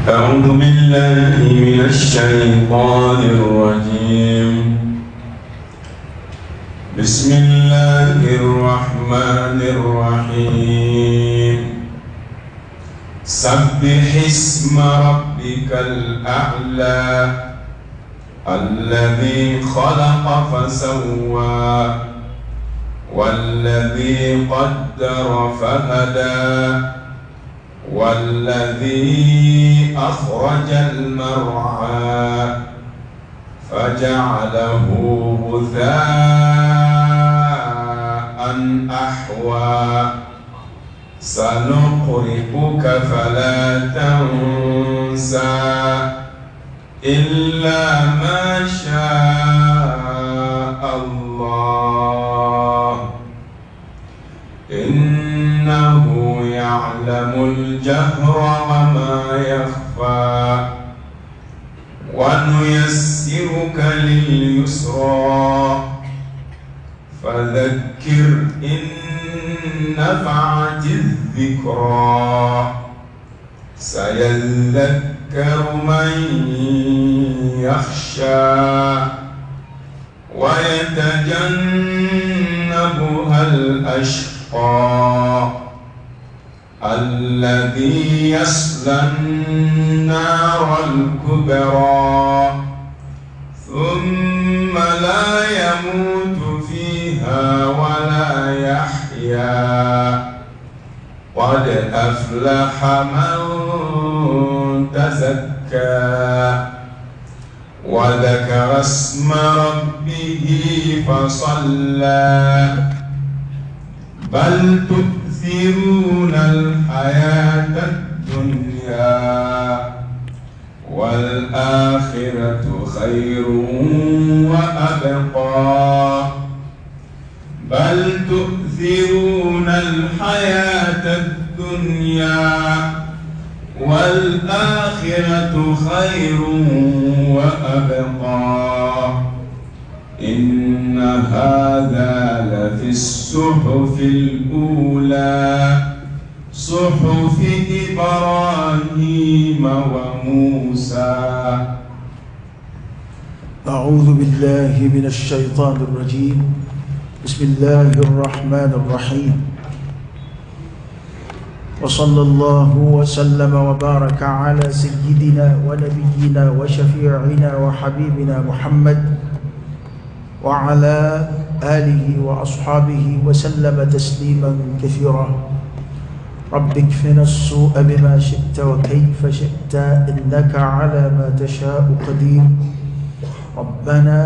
أعوذ بالله من الشيطان الرجيم. بسم الله الرحمن الرحيم. سبح اسم ربك الأعلى الذي خلق فسوى والذي قدر فهدى والذي أخرج المرعى فجعله غثاء أحوى. سنقرئك فلا تنسى إلا ما شاء الله إنه يعلم الجهر وما يخفى ونيسرك لليسرى فذكر إن نفعت الذكرى سيذكر من يخشى ويتجنبها الأشقى الذي يصلى النار الكبرى ثم لا يموت فيها ولا يحيا. قد أفلح من تزكى وذكر اسم ربه فصلى. بل تؤثرون الحياة الدنيا والآخرة خير وأبقى. بل تؤثرون الحياة الدنيا والآخرة خير وأبقى. إن هذا لفي الصحف الأولى صحف إبراهيم وموسى. أعوذ بالله من الشيطان الرجيم. بسم الله الرحمن الرحيم. وصلى الله وسلم وبارك على سيدنا ونبينا وشفيعنا وحبيبنا محمد وعلى آله وأصحابه وسلم تسليما كثيرا. رب اكفنا السوء بما شئت وكيف شئت إنك على ما تشاء قدير. ربنا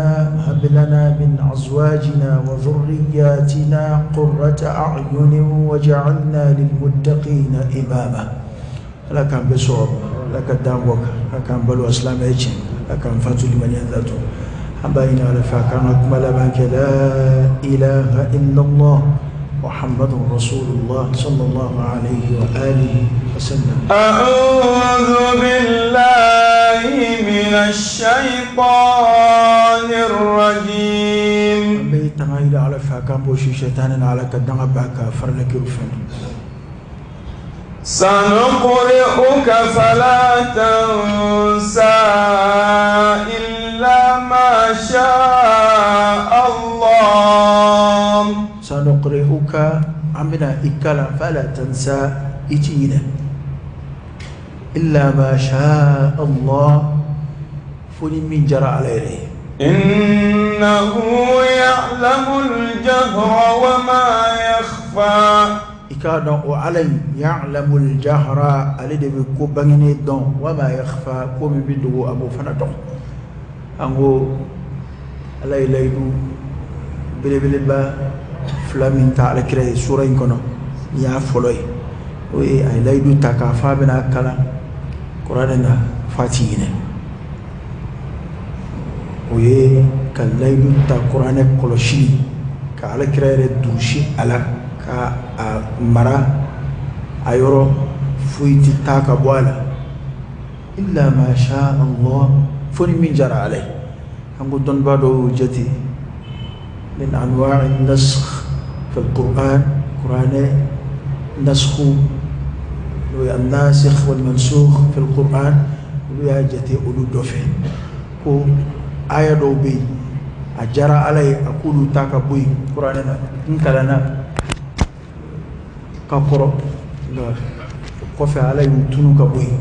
هب لنا من أزواجنا وذرياتنا قرة أعين وجعلنا للمتقين إماما. لك بصوب لك الدعوة لك بلو أسلام لك فاتو لمن ينذاتو أبينا لفاكنا أكمل بك لا إله إلا الله محمد رسول الله صلى الله عليه وآله وسلم. أعوذ بالله من الشيطان الرجيم. بيتنا إلى على فاكان بوشي شيطان على كدنا باك فرلك رفن. سنقرئك فلا تنسى إلا ما شاء الله. سنقرئك عمنا إكلا فلا تنسى إتينا إلا ما شاء الله فني من جرى عليه. إنه يعلم الجهر وما يخفى. إكادون وعلي يعلم الجهر الذي بكوباني دون وما يخفى كومي بيدو أبو فندون أنغو الله يلايدو بلي بلي با فلامين تا على كره سورة إنكونا يا فلوي وي يلايدو تكافا بنا كلا قرآننا فاتينه وي كلايدو تا قرآن كلوشي كعلى كره دوشي على ka a mara a yɔrɔ foyi tɛ taa ka bɔ a la illa ma sha Allah fo ni min jara ala ye. An ko dɔnnibaa dɔw y'o jate min anwa'i nasakh fi al-Qur'an, Qur'anɛ nasakhu N'o ye an-nasikh wal mansukh fil Qur'an, olu y'a jate olu dɔ fɛ ko aya dɔw bɛ yen, a diyara Ala ye a k'olu ta ka bɔ yen kuranɛ na. N kalanna ka kɔrɔ, nka o kɔfɛ Ala y'u tunu ka bɔ yen,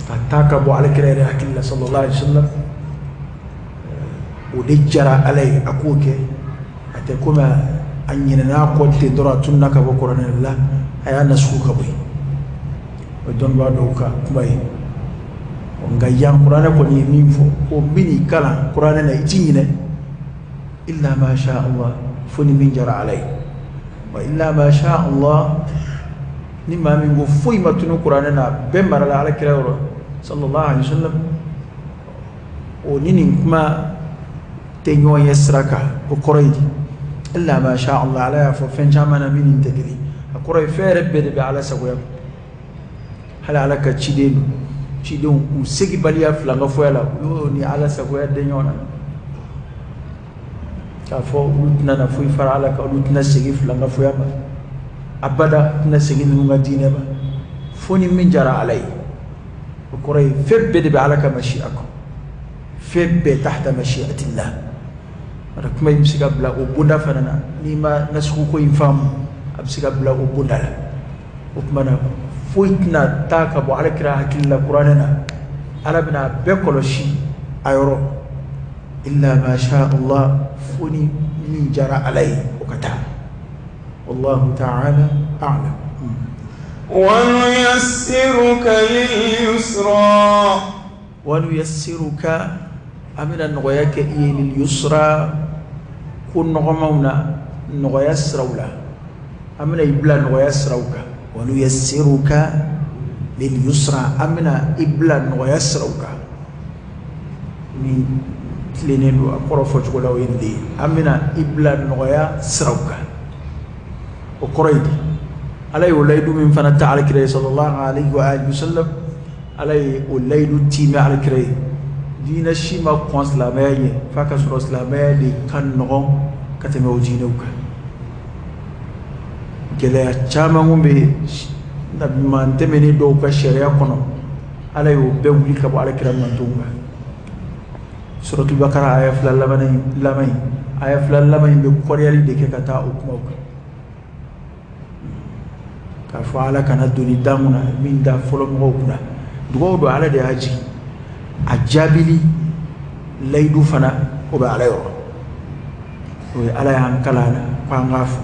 ka taa ka bɔ Alakira yɛrɛ hakili la sallallahu alaihi wasallam. O de diyara Ala ye a k'o kɛ. A tɛ komi a ɲinɛna kɔ ten dɔrɔn, a tununa ka bɔ kuranɛ la, a y'a nasugu ka bɔ yen. O ye dɔnnibaa dɔw ka kuma ye. Nka yan kuranɛ kɔni ye min fɔ, ko n bɛn'i kalan kuranɛ na, i ti ɲinɛ, illa ma sha Allah, fo ni min diyara Ala ye. Wa illa ma sha Allah, ni maa min ko foyi ma tunu kuranɛ na, bɛɛ marala Ala kira yɔrɔ sallallahu alaihi wasallam, o ni nin kuma tɛ ɲɔgɔn ye sira kan. O kɔrɔ ye di? Illa ma sha Allah, Ala y'a fɔ fɛn caman na min ni tɛ kelen. A kɔrɔ ye fɛn yɛrɛ bɛɛ de bɛ Ala sagoya. Hali Ala ka ciden cidenw u segibaliya filankafoya la, u y'o ni Ala sagoya den ɲɔgɔn na, k'a fɔ olu tɛna na foyi fara Ala kan, olu tɛna segin filankafoya ma abada, tɛna segin ninnu ka diinɛ ma fo ni min diyara Ala ye. O kɔrɔ ye fɛn bɛɛ de bɛ Ala ka mashi'a kɔnɔ, fɛn bɛɛ tahta mashi'atillah. Wala kuma in bɛ se ka bila o bonda fana na, n'i ma nasugu ko in faamu, a bɛ se ka bila o bonda la. O tuma na foyi tɛna taa ka bɔ Ala kira hakili la kuranɛ na, Ala bɛna a bɛɛ kɔlɔsi a yɔrɔ. Illa ma sha Allah, fo ni min diyara Ala ye o ka taa. Wallahu ta'ala a'lam. Wa nuyassiruka lil yusra. Wa nuyassiruka, an bɛna nɔgɔya kɛ i ye, lil yusra, ko nɔgɔmaw na, nɔgɔya siraw la, an bɛna i bila nɔgɔya siraw kan. Wa nuyassiruka lil yusra, an bɛna i bila nɔgɔya siraw kan. Ni tilennen don a kɔrɔ fɔcogo la, o ye nin de ye: an bɛna i bila nɔgɔya siraw kan. O kɔrɔ ye di? Ala ye o layidu min fana ta Alakira ye sallallahu alaihi wa alihi wasallam, Ala ye o layidu tiimɛ Alakira ye. Diinɛ si ma kɔn silamɛya ɲɛ f'a ka sɔrɔ silamɛya de ka nɔgɔn ka tɛmɛ o diinɛw kan. Gɛlɛya caman kun bɛ nabiɲuman tɛmɛnen dɔw ka sariya kɔnɔ, Ala y'o bɛɛ wuli ka bɔ Alakira mantonw kan. Suratul Bakara aya fila laban in, laban in, aya fila laban in bɛ kɔrɔyali de kɛ ka taa o kumaw kan, k'a fɔ Ala kana doni da mun na min da fɔlɔ mɔgɔw kunna. Dugawu don, Ala de y'a jigin, a jaabili layidu fana o bɛ Ala yɔrɔ. O ye Ala y'an kalan na ko an k'a fɔ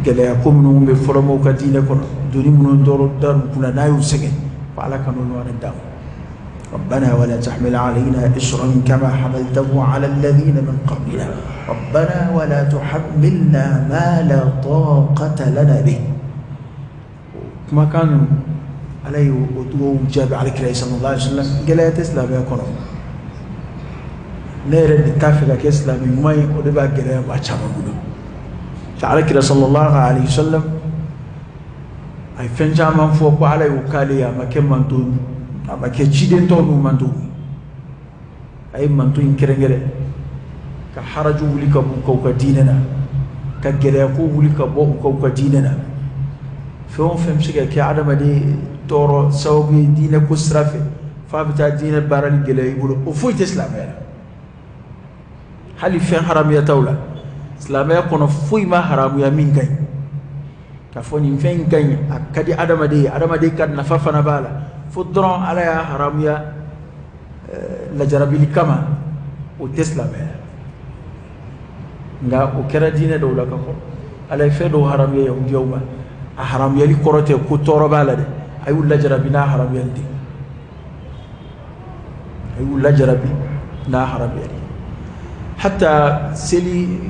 gɛlɛya ko minnu bɛ fɔlɔ mɔgɔw ka diinɛ kɔnɔ, doni minnu dɔrɔn dar'u kunna n'a y'u sɛgɛn, ko Ala kan'o ɲɔgɔnna d'an ma. ربنا ولا تحمل علينا إصرا كما حملته على الذين من قبلنا، ربنا ولا تحملنا ما لا طاقة لنا به. Kumakan ninnu, Ala ye o dugawu jaabi Alakira ye sallallahu alaihi wasallam. Gɛlɛya tɛ silamɛya kɔnɔ. Ne yɛrɛ de t'a fɛ ka kɛ silamɛ ɲuman ye, o de b'a gɛlɛya maa caman bolo. Alakira sallallahu alaihi wasallam a ye fɛn caman fɔ ko Ala y'o k'ale ye, a ma kɛ manton, a ma kɛ ciden tɔw n'u manton. A ye manton in kɛrɛnkɛrɛn ka haraju wuli ka bɔ u ka diinɛ na, ka gɛlɛya ko wuli ka bɔ u ka diinɛ na. Fɛn o fɛn bɛ se ka kɛ adamaden tɔɔrɔ sababu ye diinɛ ko sira fɛ, f'a bɛ taa diinɛ baarali gɛlɛya i bolo, o foyi tɛ silamɛya la. Hali fɛn haramuyataw la, silamɛya kɔnɔ foyi ma haramuya min ka ɲi, k'a fɔ nin fɛn in ka ɲi, a ka di adamaden ye, adamaden ka nafa fana b'a la, fo dɔrɔn Ala y'a haramuya lajarabili kama, o tɛ silamɛya. Nka o kɛra diinɛ dɔw la ka kɔrɔ. Ala ye fɛn dɔw haramuya yahudiyaw ma, a haramuyali kɔrɔ tɛ ko tɔɔrɔ b'a la dɛ, a y'u lajarabi n'a haramuyali de, a y'u lajarabi n'a haramuyali. Hata seli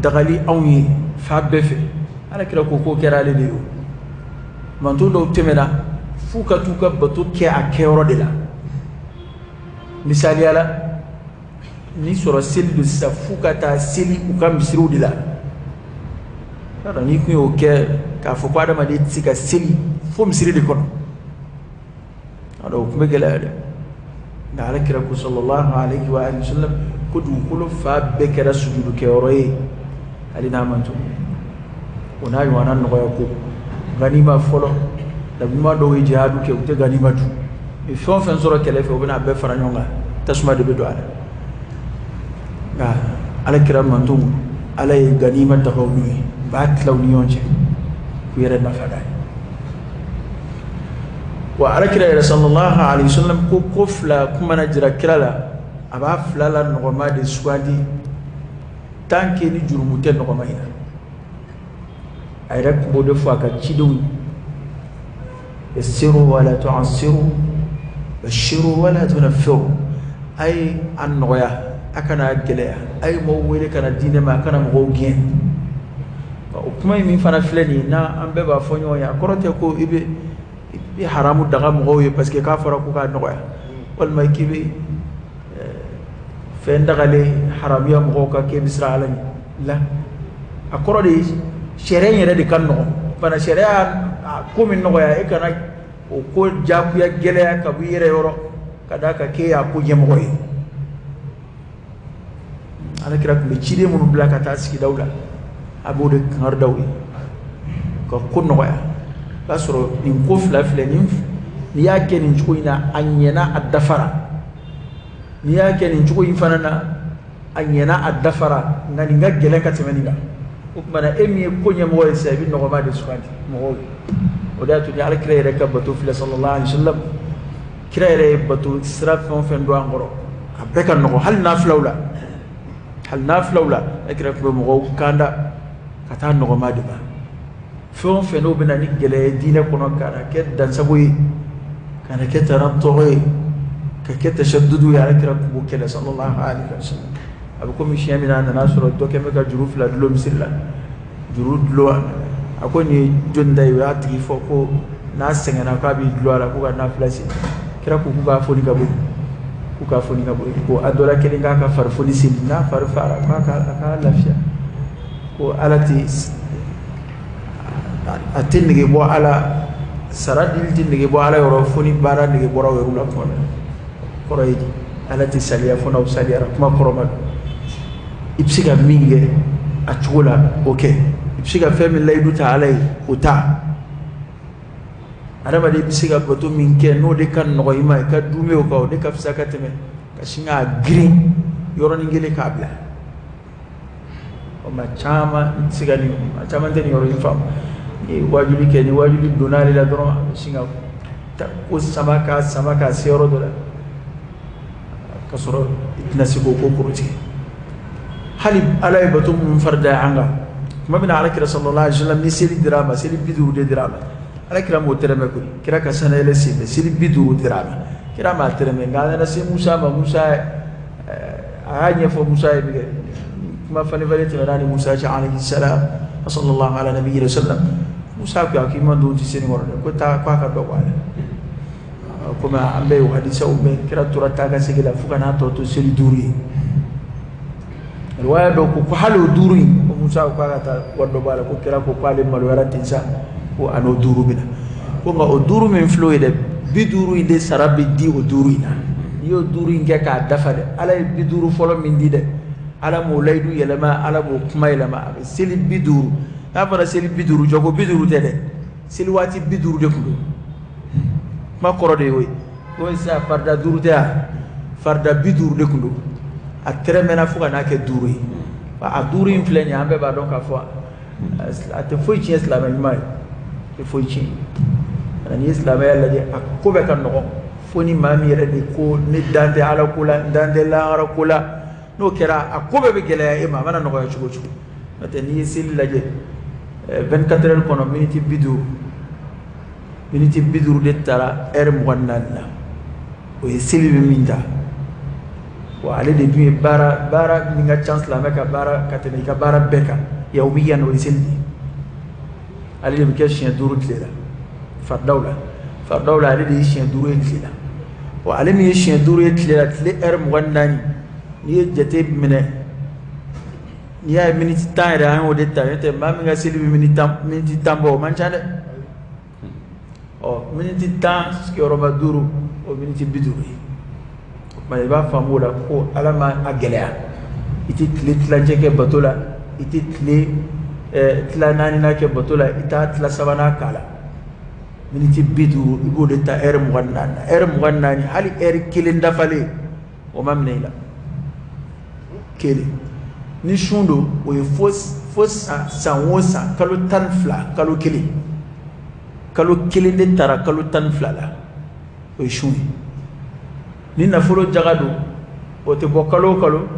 dagali anw ye fa bɛɛ fɛ, Ala kira ko k'o kɛra ale de ye. O manton dɔw tɛmɛna f'u ka t'u ka bato kɛ a kɛyɔrɔ de la. Misaliya la, ni sɔrɔ seli don sisan, f'u ka taa seli u ka misiriw de la. Yɔrɔ n'i kun y'o kɛ k'a fɔ ko adamaden tɛ se ka seli fo misiri de kɔnɔ, o tun bɛ gɛlɛya dɛ. Nka Ala kira ko sallallahu alaihi wa alihi wasallam ko dugukolo fa bɛɛ kɛra sujudukɛyɔrɔ ye, hali n'a man to o n'a ɲɔgɔnna nɔgɔya ko. Nka n'i ma fɔlɔ Nabi ɲuman dɔw ye jihadu kɛ, u tɛ ganima dun. U ye fɛn o fɛn sɔrɔ kɛlɛ fɛ, u bɛna a bɛɛ fara ɲɔgɔn kan, tasuma de bɛ don a la. Nka Ala kira mantonw, Ala ye ganima daga olu ye, u b'a tila u ni ɲɔgɔn cɛ k'u yɛrɛ nafa d'a ye. Wa Ala kira yɛrɛ sallallahu alaihi wasallam ko ko fila kun mana jira kira la, a b'a fila la nɔgɔma de sugandi tant que ni jurumu tɛ nɔgɔma in na. A yɛrɛ tun b'o de fɔ a ka cidenw ye, yassiru wala tu'assiru bashiru wala tunaffiru, a ye a nɔgɔya, a kana gɛlɛya, a ye mɔgɔw wele ka na diinɛ ma, a kana mɔgɔw gɛn. O kuma in min fana filɛ nin ye, n'an bɛɛ b'a fɔ ɲɔgɔn ye, a kɔrɔ tɛ ko i bɛ i haramu daga mɔgɔw ye parce que k'a fɔra ko k'a nɔgɔya, walima k'i bɛ fɛn dagalen haramuya mɔgɔw kan k'e bɛ siran Ala ɲɛ. La, a kɔrɔ de ye sariya in yɛrɛ de ka nɔgɔn fana. Sariya y'a ko min nɔgɔya, e kana o ko jagoya gɛlɛya ka bɔ i yɛrɛ yɔrɔ ka d'a kan k'e y'a ko ɲɛmɔgɔ ye. Ala kira tun bɛ ciden minnu bila ka taa sigidaw la, a b'o de kangari da u ye ka ko nɔgɔya. O b'a sɔrɔ nin ko fila filɛ nin, n'i y'a kɛ nin cogo in na, a ɲɛna, a dafara. N'i y'a kɛ nin cogo in fana na, a ɲɛna, a dafara, nka nin ka gɛlɛn ka tɛmɛ nin kan. O tuma na, e min ye ko ɲɛmɔgɔ ye sisan, i bɛ nɔgɔma de sugandi mɔgɔw ye. O de y'a to ni Ala kira yɛrɛ ka bato filɛ sallallahu alaihi wasallam, kira yɛrɛ ye bato sira fɛn o fɛn don an kɔrɔ, a bɛɛ ka nɔgɔn. Hali nafilaw la, hali nafilaw la, e kira tun bɛ mɔgɔw kanda ka taa nɔgɔma de ma. Fɛn o fɛn n'o bɛ na ni gɛlɛya ye diinɛ kɔnɔ, ka na kɛ dansago ye, ka na kɛ tana tɔgɔ ye, ka kɛ tashadudu ye, Ala kira tun b'o kɛlɛ sallallahu alaihi wasallam. A bɛ komi siɲɛ min na a nana sɔrɔ dɔ kɛn bɛ ka juru fila dulon misiri la, juru dulon, a ko nin ye jɔnni ta ye? O y'a tigi fɔ ko n'a sɛgɛnna k'a b'i dulon a la ko ka nafila seli. Kira ko k'u k'a foni ka bɔ yen, k'u k'a foni ka bɔ yen, ko a dɔ la kelen k'a ka farifoni seli, n'a fari fara k'a ka a ka lafiya, ko Ala tɛ a tɛ nege bɔ Ala sara dili tɛ nege bɔ Ala yɔrɔ fo ni baara nege bɔra o yɔrɔ la. Kuma kɔrɔ ye di? Ala tɛ saliya fo n'aw saliyara. Kuma kɔrɔ ma don. I bɛ se ka min kɛ a cogo la, o kɛ. I bɛ se ka fɛn min layidu ta Ala ye, o ta. Adamaden bɛ se ka bato min kɛ, n'o de ka nɔgɔ i ma, i ka dume o kan, o de ka fisa ka tɛmɛ ka sin k'a girin yɔrɔnin kelen k'a bila. O maa caman tɛ se ka nin, maa caman tɛ nin yɔrɔ in faamu. Ni ye wajuli kɛ, ni wajuli donna ale la dɔrɔn, a bɛ sin ka ko sama k'a sama k'a se yɔrɔ dɔ la, ka sɔrɔ i tɛna se k'o ko kɔrɔ tigɛ. Hali Ala ye bato minnu farida an kan, tuma min na Ala kira sallallahu alaihi wasallam ni seli dira a ma, seli 50 de dira a ma. Ala kira m'o tɛrɛmɛ koyi. Kira ka sanayɛlɛ sen fɛ, seli 50 dira a ma, kira m'a tɛrɛmɛ. Nka a nana se Musa ma, Musa a y'a ɲɛfɔ Musa ye min kɛ, kuma falen falen tɛmɛna ni Musa cɛ alayhi salam, sallallahu ala nabiyyi wa sallam. Musa ko a k'i ma don tɛ se nin kɔrɔ dɛ, ko taa k'a ka dɔ bɔ a la. Komi an bɛɛ ye hadisaw mɛn, kira tora taa ka segin la fo ka n'a tɔ to seli 5 ye. Riwaya dɔ ko hali o 5 in, ko Musa ko k'a ka taa wari dɔ bɔ a la, ko kira ko k'ale maloyara ten sa, ko a n'o 5 bɛ na. Ko nka o 5 min filɛ o ye dɛ, 50 in de sara bɛ di o 5 in na. N'i y'o 5 in kɛ k'a dafa dɛ, Ala ye 50 fɔlɔ min di dɛ, Ala m'o layidu yɛlɛma, Ala m'o kuma yɛlɛma. A bɛ seli 50, n'a fɔra seli 50, jɔ ko 50 tɛ dɛ, seli waati 50 de tun don. Kuma kɔrɔ de y'o ye. Ko sisan farida 5 tɛ yan, farida 50 de tun don, a tɛrɛmɛna fo ka n'a kɛ 5 ye. A 5 in filɛ nin ye, an bɛɛ b'a dɔn k'a fɔ a tɛ foyi tiɲɛ silamɛ ɲuman ye, a tɛ foyi tiɲɛ. N'i ye silamɛya lajɛ, a ko bɛɛ ka nɔgɔn, fo ni maa min yɛrɛ de ko ne dan tɛ Ala ko la, n dan tɛ lahara ko la, n'o kɛra a ko bɛɛ bɛ gɛlɛya e ma, a mana nɔgɔya cogo o cogo. N'o tɛ, n'i ye seli lajɛ 24 heures kɔnɔ, miniti 50, miniti 50 de taara heure 24 na, o ye seli bɛ min ta. Wa ale de dun ye baara min ka ca silamɛ ka baara ka tɛmɛ i ka baara bɛɛ kan yawmiyan, o ye seli de ye. Ale de bɛ kɛ siɲɛ 5 tile la faridaw la, faridaw la ale de ye siɲɛ 5 ye tile la. Wa ale min ye siɲɛ 5 ye tile la, tile heure 24, n'i ye jate minɛ, n'i y'a ye miniti 10 yɛrɛ, an y'o de ta. N'o tɛ, maa min ka seli bɛ miniti 10 bɔ, o man ca dɛ. Ɔ miniti 10 sigiyɔrɔma 5, o miniti 50 ye. O tuma i b'a faamu o la ko Ala ma a gɛlɛya. I tɛ tile tilancɛ kɛ bato la, i tɛ tile tila naaninan kɛ bato la, i t'a tila sabanan k'a la. Miniti 50 i b'o de ta ɛri 24 na. Ɛri 24 hali ɛri kelen dafalen o ma minɛ i la. Kelen. Ni sun don o ye fo san o san kalo 12 kalo kelen. Kalo kelen de taara kalo 12 la o ye sun ye. Ni nafolo jaga don o tɛ bɔ kalo o kalo,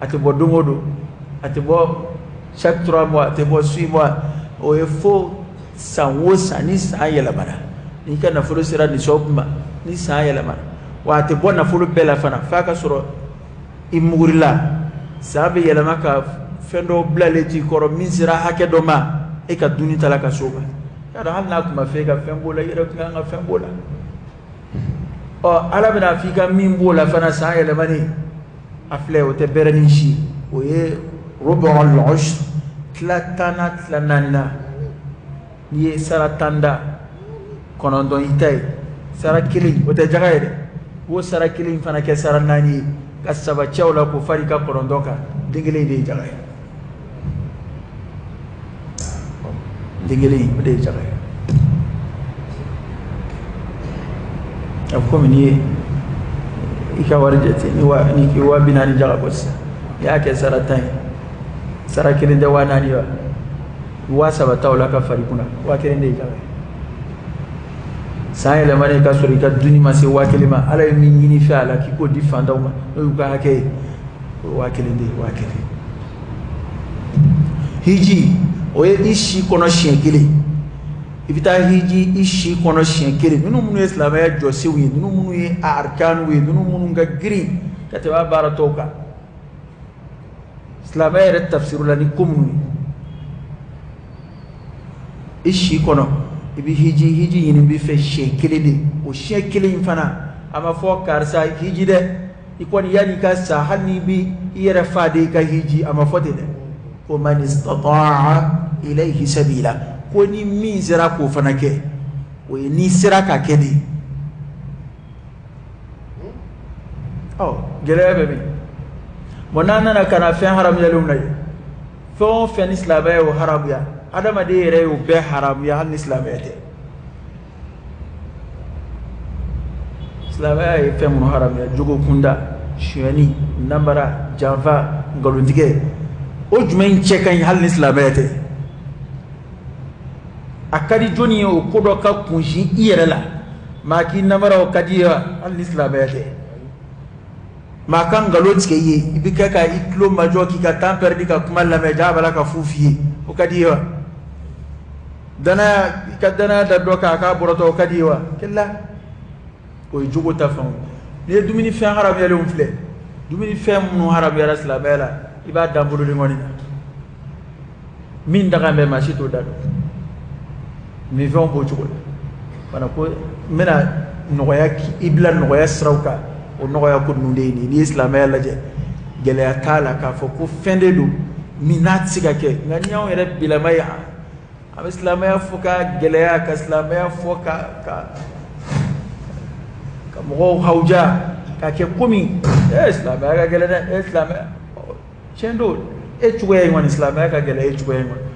a tɛ bɔ don o don, a tɛ bɔ chaque 3 mois, a tɛ bɔ 6 mois, o ye fo san o san ni san yɛlɛmana. N'i ka nafolo sera nisɔn ma ni san yɛlɛmana, wa a tɛ bɔ nafolo bɛɛ la fana f'a ka sɔrɔ i mugurila. San bɛ yɛlɛma ka fɛn dɔw bilalen t'i kɔrɔ min sera hakɛ dɔ ma e ka dunni ta la ka s'o ma. Y'a dɔn hali n'a tun ma fɛ e ka fɛn b'o la, i yɛrɛ tun kan ka fɛn b'o la. Ɔ Ala bɛna f'i ka min b'o la fana san yɛlɛmani a filɛ o tɛ bɛrɛ ni si, o ye rubu'ul ushr, tila 10 na tila 4 na. N'i ye sara 10 da 9 i ta ye, sara kelen o tɛ jaga ye dɛ, i b'o sara kelen fana kɛ sara 4 ye ka 3 cɛ o la k'o fara i ka 9 kan, den kelen de ye jaga ye. Den kelen o de ye jaga ye. A bɛ komi n'i ye i ka wari jate ni wa ni k'i 40 jaga bɔ sisan, n'i y'a kɛ sara 10 ye, sara kelen tɛ 4000 ye wa, 3000 ta o la ka fari kunna, 1000 de ye jaga ye. San yɛlɛmani ka sɔrɔ i ka dunni ma se 1000 ma, Ala ye min ɲini fɛ a la k'i k'o di fantanw ma n'o y'u ka hakɛ ye, o ye 1000 de ye, 1000. Hiji o ye i si kɔnɔ siɲɛ kelen. I bɛ taa hiji i si kɔnɔ siɲɛ kelen. Ninnu minnu ye silamɛya jɔsenw ye, ninnu minnu ye a arikanuw ye, ninnu minnu ka girin ka tɛmɛ a baara tɔw kan, silamɛya yɛrɛ tafsiru la ni ko minnu ye, i si kɔnɔ i bɛ hiji ɲini b'i fɛ siɲɛ kelen de. O siɲɛ kelen in fana a ma fɔ karisa hiji dɛ, i kɔni yanni i ka sa hali n'i bɛ i yɛrɛ fa de i ka hiji, a ma fɔ ten dɛ. Ko man istata'a ilayhi sabila, ko ni min sera k'o fana kɛ, o ye n'i sera ka kɛ de. Ɔ gɛlɛya bɛ min? Bon n'an nana ka na fɛn haramuyalenw lajɛ, fɛn o fɛn ni silamɛya y'o haramuya, adamaden yɛrɛ y'o bɛɛ haramuya hali ni silamɛya tɛ. Silamɛya ye fɛn minnu haramuya, jogo kunda, sonyɛni, namara, janfa, nkalontigɛ, o jumɛn cɛ ka ɲi hali ni silamɛya tɛ? A ka di jɔnni ye o ko dɔ ka kunsin i yɛrɛ la? Maa k'i namara o ka di ye wa hali ni silamɛya tɛ? Maa ka nkalon tigɛ i ye, i bɛ kɛ ka i tulo majɔ k'i ka temps perdu ka kuma lamɛn, jaa b'a la ka fu f'i ye, o ka di ye wa? Danaya, i ka danaya da dɔ kan a k'a bɔrɔtɔ, o ka di ye wa? Kɛlɛ o ye jogo ta fanw. N'i ye dumunifɛn haramuyalenw filɛ, dumunifɛn minnu haramuyara silamɛya la, i b'a dan boloden kɔni na. Min daga bɛ maa si t'o da dɔn. Minfɛnw b'o cogo la. Fana ko n bɛna nɔgɔya i bila nɔgɔya siraw kan, o nɔgɔya ko ninnu de ye nin ye. N'i ye silamɛya lajɛ, gɛlɛya t'a la k'a fɔ ko fɛn de don min n'a tɛ se ka kɛ. Nka n'i y'anw yɛrɛ bilama ye, a bɛ silamɛya fɔ ka gɛlɛya, ka silamɛya fɔ ka mɔgɔw hawuja, k'a kɛ komi silamɛya ka gɛlɛn dɛ, silamɛya tiɲɛ don, e cogoya in kɔni silamɛya ka gɛlɛn e cogoya in kɔni,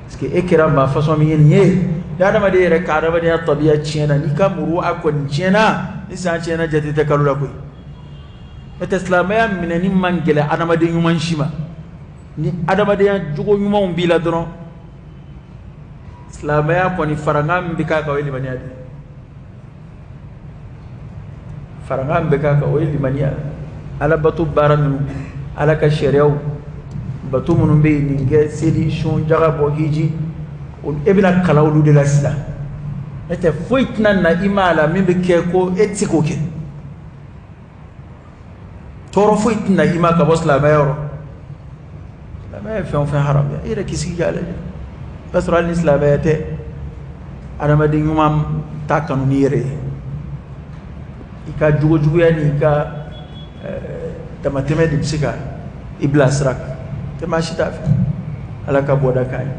parce que e kɛra maa façon min ye nin ye. Ni adamaden yɛrɛ ka adamadenya tabiya tiɲɛna, n'i ka muru a kɔni tiɲɛna, ni san tiɲɛna jate tɛ kalo la koyi. N'o tɛ silamɛya minɛni man gɛlɛn adamaden ɲuman si ma. Ni adamadenya jogo ɲumanw b'i la dɔrɔn, silamɛya kɔni farankan min bɛ k'a kan o ye limaniya de ye. Farankan min bɛ k'a kan o ye limaniya. Alabato baara ninnu, Ala ka sariyaw bato minnu bɛ yen, nin kɛ, seli, sun, jaga bɔ, hiji, e bɛna kalan olu de la sisan. N'o tɛ foyi tɛna na i ma a la min bɛ kɛ ko e tɛ se k'o kɛ. Tɔɔrɔ foyi tɛna i ma ka bɔ silamɛya yɔrɔ. Silamɛya ye fɛn o fɛn haramuya, e yɛrɛ k'i sigi k'a lajɛ. I b'a sɔrɔ hali ni silamɛya tɛ, adamaden ɲuman t'a kanu n'i yɛrɛ ye. I ka jogojuguya ni i ka damatɛmɛ de bɛ se ka i bila sira kan. Tɛ maa si t'a fɛ. Ala ka bɔda k'a ye.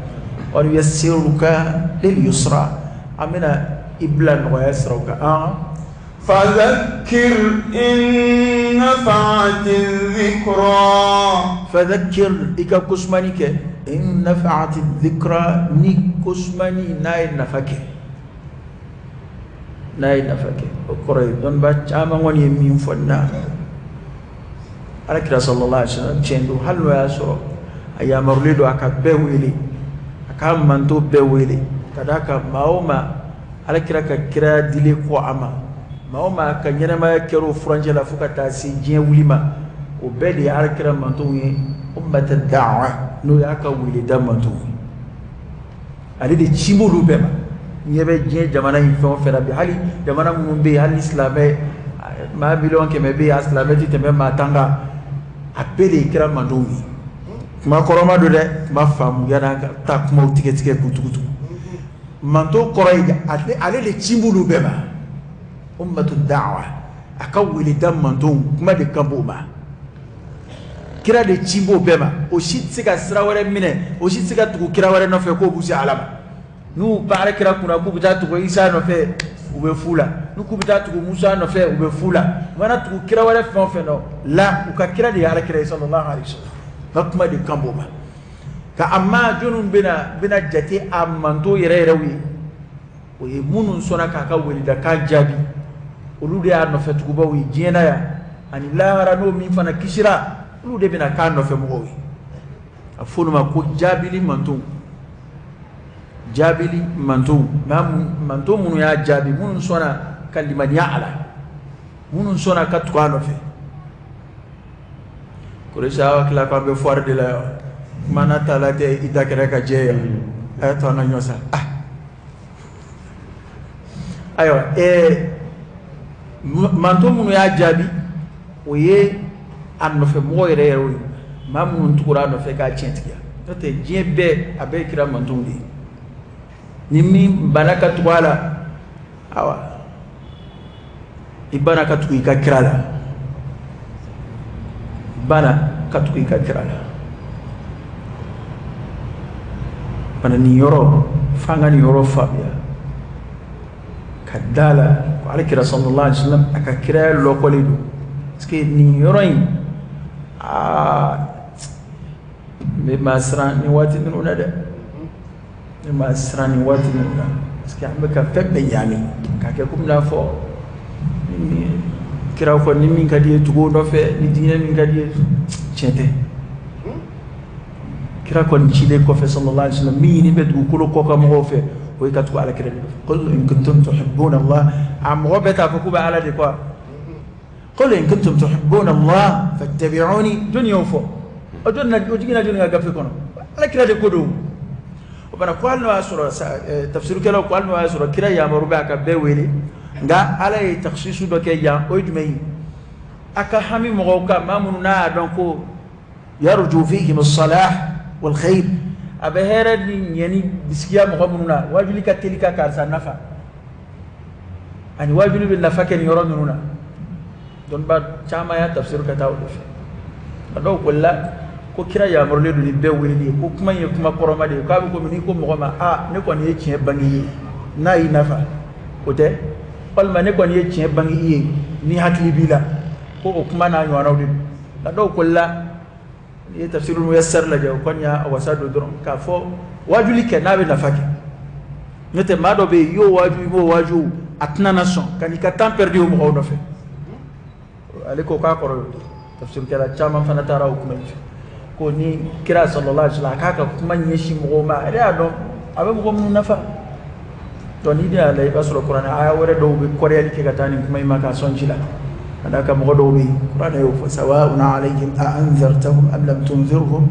Wa nuyassiruka lil yusra, an bɛna i bila nɔgɔya siraw kan. Fadhakkir in nafa'ati dhikra. Fadhakkir, i ka kosumani kɛ. In nafa'ati dhikra, ni kosumani n'a ye nafa kɛ. N'a ye nafa kɛ, o kɔrɔ ye dɔnnibaa caman kɔni ye min fɔ nin na. Alakira sallallahu alaihi wasallam, tiɲɛ don, hali n'o y'a sɔrɔ a yamarulen don a ka bɛɛ wele, a k'a manto bɛɛ wele, ka d'a kan maa o maa alakira ka kiraya dilen kɔ a ma, maa o maa ka ɲɛnamaya kɛra o furancɛ la fo ka taa se diɲɛ wuli ma, o bɛɛ de ye alakira mantonw ye, ummata da'wa, n'o y'a ka weleda mantonw ye. Ale de ci b'olu bɛɛ ma. Ɲɛ bɛ diɲɛ jamana in fɛn o fɛn na bi, hali jamana minnu bɛ yen, hali ni silamɛ maa 100 miliyɔn bɛ yen, a silamɛ tɛ tɛmɛ maa 10 kan, a bɛɛ de ye kira mantonw ye. Kuma kɔrɔma don dɛ, kuma faamu yan'an ka taa kumaw tigɛ tigɛ k'u tugu tugu. Manto kɔrɔ ye ale de ci b'olu bɛɛ ma, ummatu da'wa, a ka weleda mantonw, kuma de kan b'o ma. Kira de ci b'o bɛɛ ma. O si tɛ se ka sira wɛrɛ minɛ, o si tɛ se ka tugu kira wɛrɛ nɔfɛ k'o b'u se Ala ma. N'u baara kira kunna k'u bɛ taa tugu Isa nɔfɛ, u bɛ fu la. N'u k'u bɛ taa tugu Musa nɔfɛ, u bɛ fu la. U mana tugu kira wɛrɛ fɛn o fɛn nɔ la, u ka kira de ye Ala kira ye sallallahu alaihi wasallam, n ka kuma de kan b'o ma. Ka amma jɔnniw bɛna jate a manto yɛrɛ yɛrɛw ye, o ye minnu sɔnna k'a ka weledakan jaabi, olu de y'a nɔfɛ tugubaw ye diɲɛ na yan ani lahara. N'o min fana kisira, olu de bɛna k'a nɔfɛ mɔgɔw ye. A fɔ olu ma ko jaabili mantonw, jaabili mantonw, manton minnu y'a jaabi, minnu sɔnna ka limaniya a la, minnu sɔnna ka tugu a nɔfɛ. Kɔrɔsi aw hakili k'an bɛ foire de la yan, kuma n'a ta la tɛ, i da kɛra ka jɛ yan, a y'a to an ka ɲɔ sa. Ah, ayiwa, manton minnu y'a jaabi, o ye a nɔfɛ mɔgɔ yɛrɛ yɛrɛ ye, maa minnu tugura a nɔfɛ k'a tiɲɛtigiya. N'o tɛ, diɲɛ bɛɛ, a bɛɛ ye kira mantonw de ye. Ni min banna ka tugu a la, awa, i banna ka tugu i ka kira la, banna ka tugu i ka kira la fana. Nin yɔrɔ, f'an ka nin yɔrɔ faamuya ka da la ko ala kira sallallahu alaihi wasallam, a ka kiraya lɔkɔlen don, parce que nin yɔrɔ in, aa, n bɛ maa siran nin waati ninnu na dɛ, ne maa siran nin waati ninnu na, parce que an bɛ ka fɛn bɛɛ ɲaami k'a kɛ komi n'a fɔ ni kira kɔ, ni min ka di ye tugu o nɔfɛ, ni diinɛ min ka di ye. Tiɲɛ tɛ. Kira kɔni cilen kɔfɛ sallallahu alaihi wasallam, min ɲini bɛ dugukolo kɔ kan mɔgɔw fɛ, o ye ka tugu ala kira de nɔfɛ. Qul in kuntum tuhibbuna Allah, a mɔgɔ bɛɛ t'a fɔ k'u bɛ Ala de kɔ. Qul in kuntum tuhibbuna Allah fattabi'uni, jɔnni y'o fɔ? O jɔnni na o jiginna jɔnni ka gafe kɔnɔ? Ala kira de ko don. O fana ko hali n'o y'a sɔrɔ tafsirukɛlaw ko hali n'o y'a sɔrɔ kira yamaru bɛ a ka bɛɛ wele, nka Ala ye takhsisu dɔ kɛ yan. O ye jumɛn ye? A ka hami mɔgɔw kan, maa minnu n'a y'a dɔn ko yarju fihim as-salah wal khair, a bɛ hɛrɛ ni ɲɛni bisigiya mɔgɔ minnu na, wajuli ka teli ka karisa nafa, ani wajuli bɛ nafa kɛ nin yɔrɔ ninnu na. Dɔnniba caman y'a tafsir ka taa o de fɛ. A dɔw ko la ko kira yamarulen don ni bɛɛ weleli ye, ko kuma in ye kuma kɔrɔma de ye, k'a bɛ komi n'i ko mɔgɔ ma: aa, ne kɔni ye tiɲɛ bange i ye, n'a y'i nafa o tɛ, walima ne kɔni ye tiɲɛ bange i ye, ni hakili b'i la, ko o kuma n'a ɲɔgɔnnaw de don. Nka dɔw ko la, n'i ye tafsirul muyassar lajɛ, o kɔni y'a wasa don dɔrɔn k'a fɔ wajuli kɛ n'a bɛ nafa kɛ. N'o tɛ, maa dɔ bɛ yen, i y'o waju, i m'o waju, a tɛna na sɔn ka n'i ka temps perdu o mɔgɔw nɔfɛ. Ale ko k'a kɔrɔ y'o de ye. Tafsirukɛla caman fana taara o kuma in fɛ, ko ni kira sallallahu alaihi wasallam, a k'a ka kuma ɲɛsin mɔgɔw ma, ale y'a dɔn a bɛ mɔgɔ minnu nafa. Donc n'i y'a lajɛ, i b'a sɔrɔ kuranɛ aya wɛrɛ dɔw bɛ kɔrɔyali kɛ ka taa nin kuma in ma k'a sɔn ji la, ka d'a kan mɔgɔ dɔw bɛ yen, kuranɛ y'o fɔ: sawa'un alayhim a anzartahum am lam tunzirhum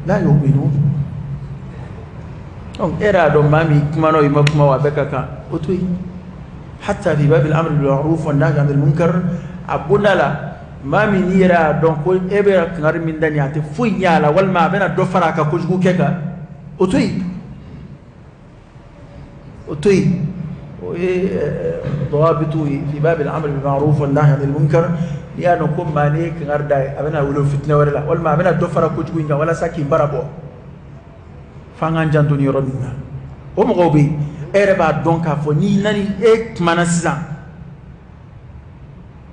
la yu'minun. Donc e yɛrɛ y'a dɔn maa min kumana o, i ma kuma o, a bɛɛ ka kan, o to yen. Hatta fi babil amri bil ma'ruf wa nahy anil munkar, a bonda la, maa min n'i yɛrɛ y'a dɔn ko e bɛ kangari min da nin, a tɛ foyi ɲɛ a la, walima a bɛna dɔ fara a ka kojugu kɛ kan, o to yen, o to yen. O ye dawabitu ye fi babil amri bil ma'ruf wa nahy anil munkar. N'i y'a dɔn ko maa n'i ye kangari da ye, a bɛna wele fitinɛ wɛrɛ la, walima a bɛna dɔ fara kojugu in kan walasa k'i bara bɔ, f'an k'an janto nin yɔrɔ ninnu na. O mɔgɔw bɛ yen, e yɛrɛ b'a dɔn k'a fɔ n'i nani e kumana sisan,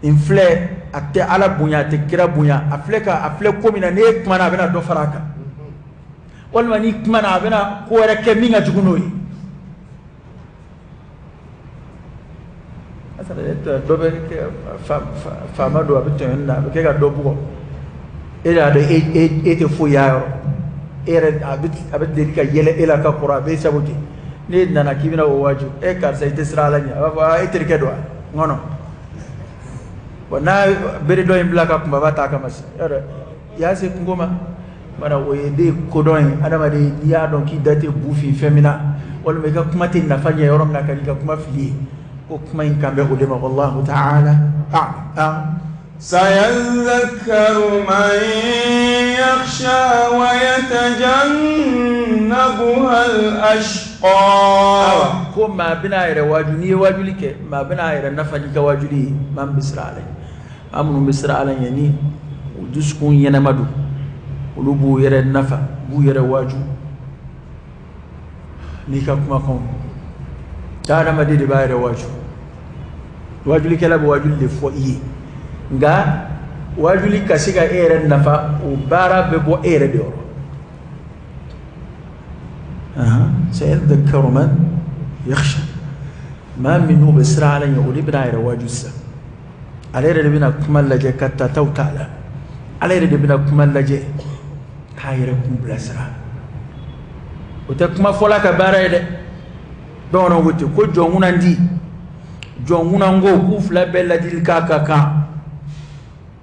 nin filɛ, a tɛ Ala bonya, a tɛ kira bonya, a filɛ ka a filɛ ko min na, n'e kumana a bɛna dɔ fara a kan, walima n'i kumana a bɛna ko wɛrɛ kɛ min ka jugu n'o ye. Dɔ bɛ faama don, a bɛ tɔɲɔni na, a bɛ kɛ ka dɔ bugɔ, e y'a dɔn e tɛ foyi y'a yɔrɔ, e yɛrɛ a bɛ deli ka yɛlɛ e la ka kɔrɔ, a bɛ sago ten. N'e nana k'i bɛna o waaju, e karisa i tɛ siran Ala ɲɛ, a b'a fɔ e terikɛ don wa, n kɔnɔ. Bon, n'a bere dɔ in bila ka kunbaba ta kama sisan, yɔrɔ i y'a se kungo ma. Mana o ye de kodɔn ye. Adamaden n'i y'a dɔn k'i da tɛ bu fin fɛn min na, walima i ka kuma tɛ nafa ɲɛ yɔrɔ min na, ka n'i ka kuma fili ye, ko kuma in kan bɛ o de ma. Wallahu ta'ala a'lam. سيذكر من يخشى ويتجنبها الأشقى. Ko maa bɛna a yɛrɛ waaju, n'i ye waajuli kɛ, maa bɛna a yɛrɛ nafa n'i ka waajuli ye. Maa min bɛ siran Ala ɲɛ, maa minnu bɛ siran Ala ɲɛ ni u dusukun ɲɛnama don, olu b'u yɛrɛ nafa, b'u yɛrɛ waaju n'i ka kumakanw. Adamaden de b'a yɛrɛ waaju, waajulikɛla bɛ waajuli de fɔ i ye, nka waajuli ka se ka e yɛrɛ nafa, o baara bɛ bɔ e yɛrɛ de yɔrɔ. Sayadhakkaru man yakhsha, maa min n'o bɛ siran Ala ɲɛ, o de bɛna a yɛrɛ waaju sisan. Ale yɛrɛ de bɛna kuma lajɛ ka tataw t'a la, ale yɛrɛ de bɛna kuma lajɛ k'a yɛrɛ kun bilasira. O tɛ kuma fɔla ka baara ye dɛ. Bamananw ko ten ko jɔn kunnandi, jɔn kunnango, k'u fila bɛɛ ladilikan ka kan.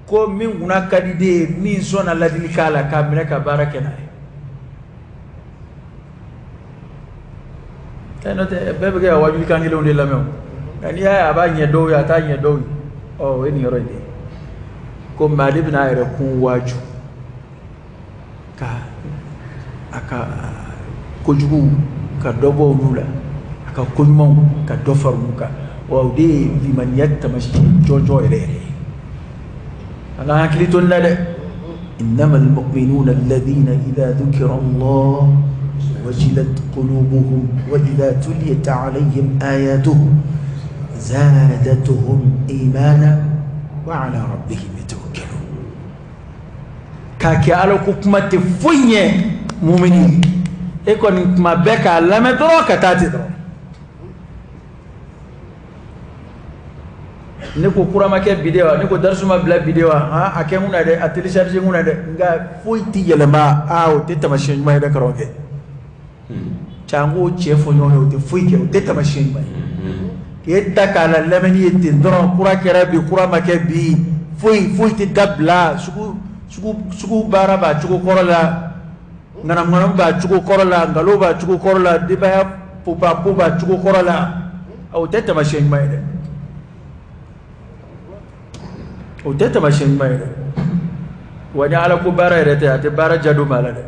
Ko min kunna ka di de ye, min sɔnna ladilikan la k'a minɛ ka baara kɛ n'a ye. N'o tɛ bɛɛ bɛ kɛ ka wajulikan kelenw de lamɛn o, nka n'i y'a ye a b'a ɲɛ dɔw ye, a t'a ɲɛ dɔw ye. Ɔ o ye nin yɔrɔ in de ye. Ko maa de bɛna a yɛrɛ kun waaju ka a ka kojugu ka dɔ bɔ olu la, a ka koɲumanw ka dɔ fara olu kan. Wa o de ye limaniya taamasiyɛn jɔnjɔn yɛrɛ yɛrɛ ye. An ka hakili to nin na dɛ. Innamal mu'minuna alladhina idha dhukira Allah wajilat qulubuhum wa idha tuliyat alayhim ayatuhu zadatuhum imana wa ala rabbihim yatawakkalun. K'a kɛ Ala ko kuma tɛ foyi ɲɛ mumini ye, e kɔni kuma bɛɛ k'a lamɛn dɔrɔn ka taa ten dɔrɔn. Ne ko kura ma kɛ bi de wa, ne ko darisu ma bila bi de wa, han a kɛ n kunna dɛ, a télécharger n kunna dɛ, nka foyi tɛ yɛlɛma. Aa o tɛ taamasiyɛn ɲuman ye dɛ karamɔgɔkɛ. Can k'o cɛ fɔ ɲɔgɔn ye, o tɛ foyi kɛ, o tɛ taamasiyɛn ɲuman ye. K'e ta k'a la lamɛnni ye ten dɔrɔn, kura kɛra bi, kura ma kɛ bi, foyi foyi tɛ dabila. Sugu baara b'a cogo kɔrɔ la, ŋanamuŋanamu b'a cogo kɔrɔ la, nkalon b'a cogo kɔrɔ la, denbaya popapo b'a cogo kɔrɔ la, o tɛ taamasiyɛn ɲuman ye dɛ. O tɛ taamasiyɛn ɲuman ye dɛ. Wa ni Ala ko baara yɛrɛ tɛ, a tɛ baara ja don maa la dɛ.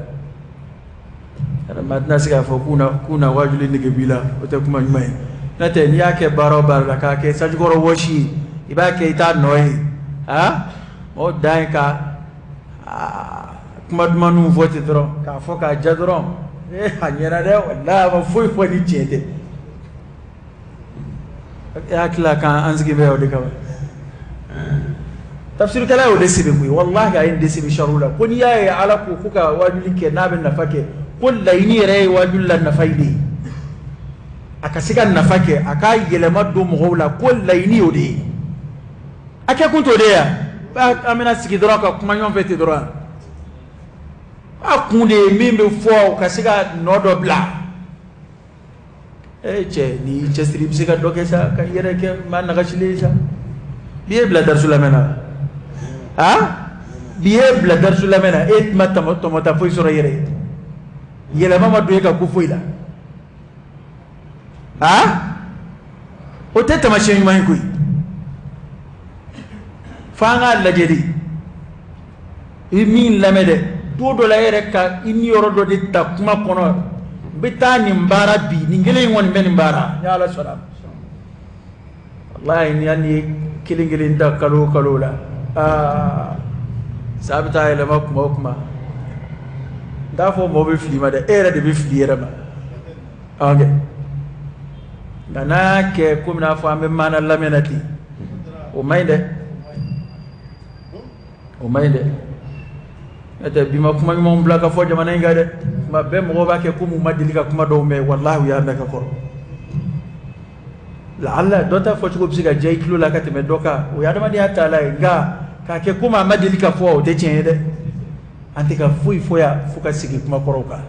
Maa tɛna se k'a fɔ k'u na waajuli nege b'i la, o tɛ kuma ɲuman ye. N'o tɛ n'i y'a kɛ baara o baara la, k'a kɛ sanjikɔrɔ wɔsi ye, i b'a kɛ i t'a nɔ ye. Aa o dan ye ka kuma dumanw fɔ ten dɔrɔn, k'a fɔ k'a ja dɔrɔn, a ɲɛna dɛ, walahi a ma foyi fɔ ni tiɲɛ tɛ. E hakili la k'an sigi bɛ o de kama. Tafsirikɛla y'o de sɛbɛn koyi, walahi a ye nin de sɛbɛn sariw la, ko n'i y'a ye Ala ko ko ka waajuli kɛ n'a bɛ nafa kɛ, ko laɲini yɛrɛ ye waajuli la nafa in de ye, a ka se ka nafa kɛ, a k'a yɛlɛma don mɔgɔw la, ko laɲini y'o de ye. A kɛ kun t'o de ye an bɛna sigi dɔrɔn ka kuma ɲɔgɔn fɛ ten dɔrɔn. A kun de ye min bɛ fɔ, o ka se ka nɔ dɔ bila. E cɛ, n'i y'i cɛsiri i bɛ se ka dɔ kɛ sa, ka i yɛrɛ kɛ maa nagasilen ye sa. Bi e bila darisu lamɛn na, a bi e bila darisu lamɛn na, e ma tɔmɔta foyi sɔrɔ i yɛrɛ ye, yɛlɛma ma don e ka ko foyi la, a o tɛ taamasiyɛn ɲuman ye koyi. F'an k'a lajɛ de, i min lamɛn dɛ, don dɔ la e yɛrɛ ka i niyɔrɔ dɔ de ta kuma kɔnɔ, n bɛ taa nin baara bi, nin kelen in kɔni bɛ nin baara, ni Ala sɔnna. Walahi ni hali n'i ye kelen kelen ta kalo o kalo la, aa sa bɛ taa yɛlɛma kuma o kuma. N t'a fɔ mɔgɔ bɛ fili ma dɛ, e yɛrɛ de bɛ fili i yɛrɛ ma. Ok, nka n'a y'a kɛ komi n'a fɔ an bɛ maana lamɛn na ten, o man ɲi dɛ, o man ɲi dɛ. N'o tɛ bi ma kuma ɲumanw bila ka fɔ jamana in kan dɛ. Tuma bɛɛ mɔgɔw b'a kɛ komi u ma deli ka kuma dɔw mɛn, walahi u y'a mɛn ka kɔrɔ. Laala dɔ ta fɔcogo bɛ se ka diya i tulo la ka tɛmɛ dɔ kan, o ye adamadenya taala ye. Nka k'a kɛ komi a ma deli ka fɔ, o tɛ tiɲɛ ye dɛ. An tɛ ka foyi fɔ yan fo ka segin kuma kɔrɔw kan.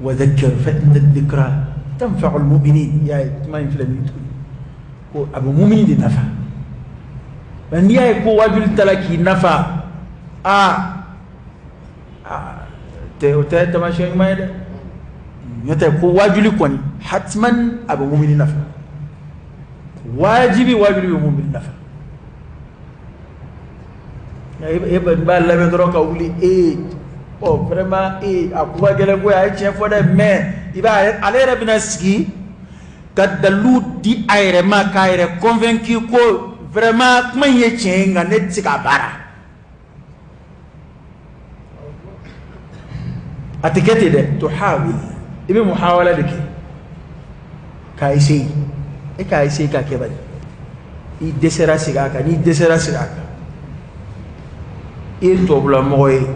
Wa dhakkir fa inna dhikra tanfa'u al-mu'minin. I y'a ye kuma in filɛ nin ye tuguni, ko a bɛ mumini de nafa. Mɛ n'i y'a ye ko wajuli ta la k'i nafa, aa tɛ o tɛ taamasiyɛn ɲuman ye dɛ. N'o tɛ ko wajuli kɔni hatiman a bɛ mumini nafa, wajibi wajuli bɛ mumini nafa. E b'a labɛn dɔrɔn ka wuli, ee ɔ vraiment ee a kuma gɛlɛn koyi, a ye tiɲɛ fɔ dɛ, mais i b'a ale yɛrɛ bɛna sigi ka dalilu di a yɛrɛ ma k'a yɛrɛ convaincu ko vraiment kuma in ye tiɲɛ ye, nka ne tɛ se k'a baara. A tɛ kɛ ten dɛ, tuhawil, i bɛ muhawala de kɛ k'a essayer, e k'a essayer k'a kɛ bali, i dɛsɛra segin a kan, n'i dɛsɛra segin a kan. I ye tubabula mɔgɔ ye,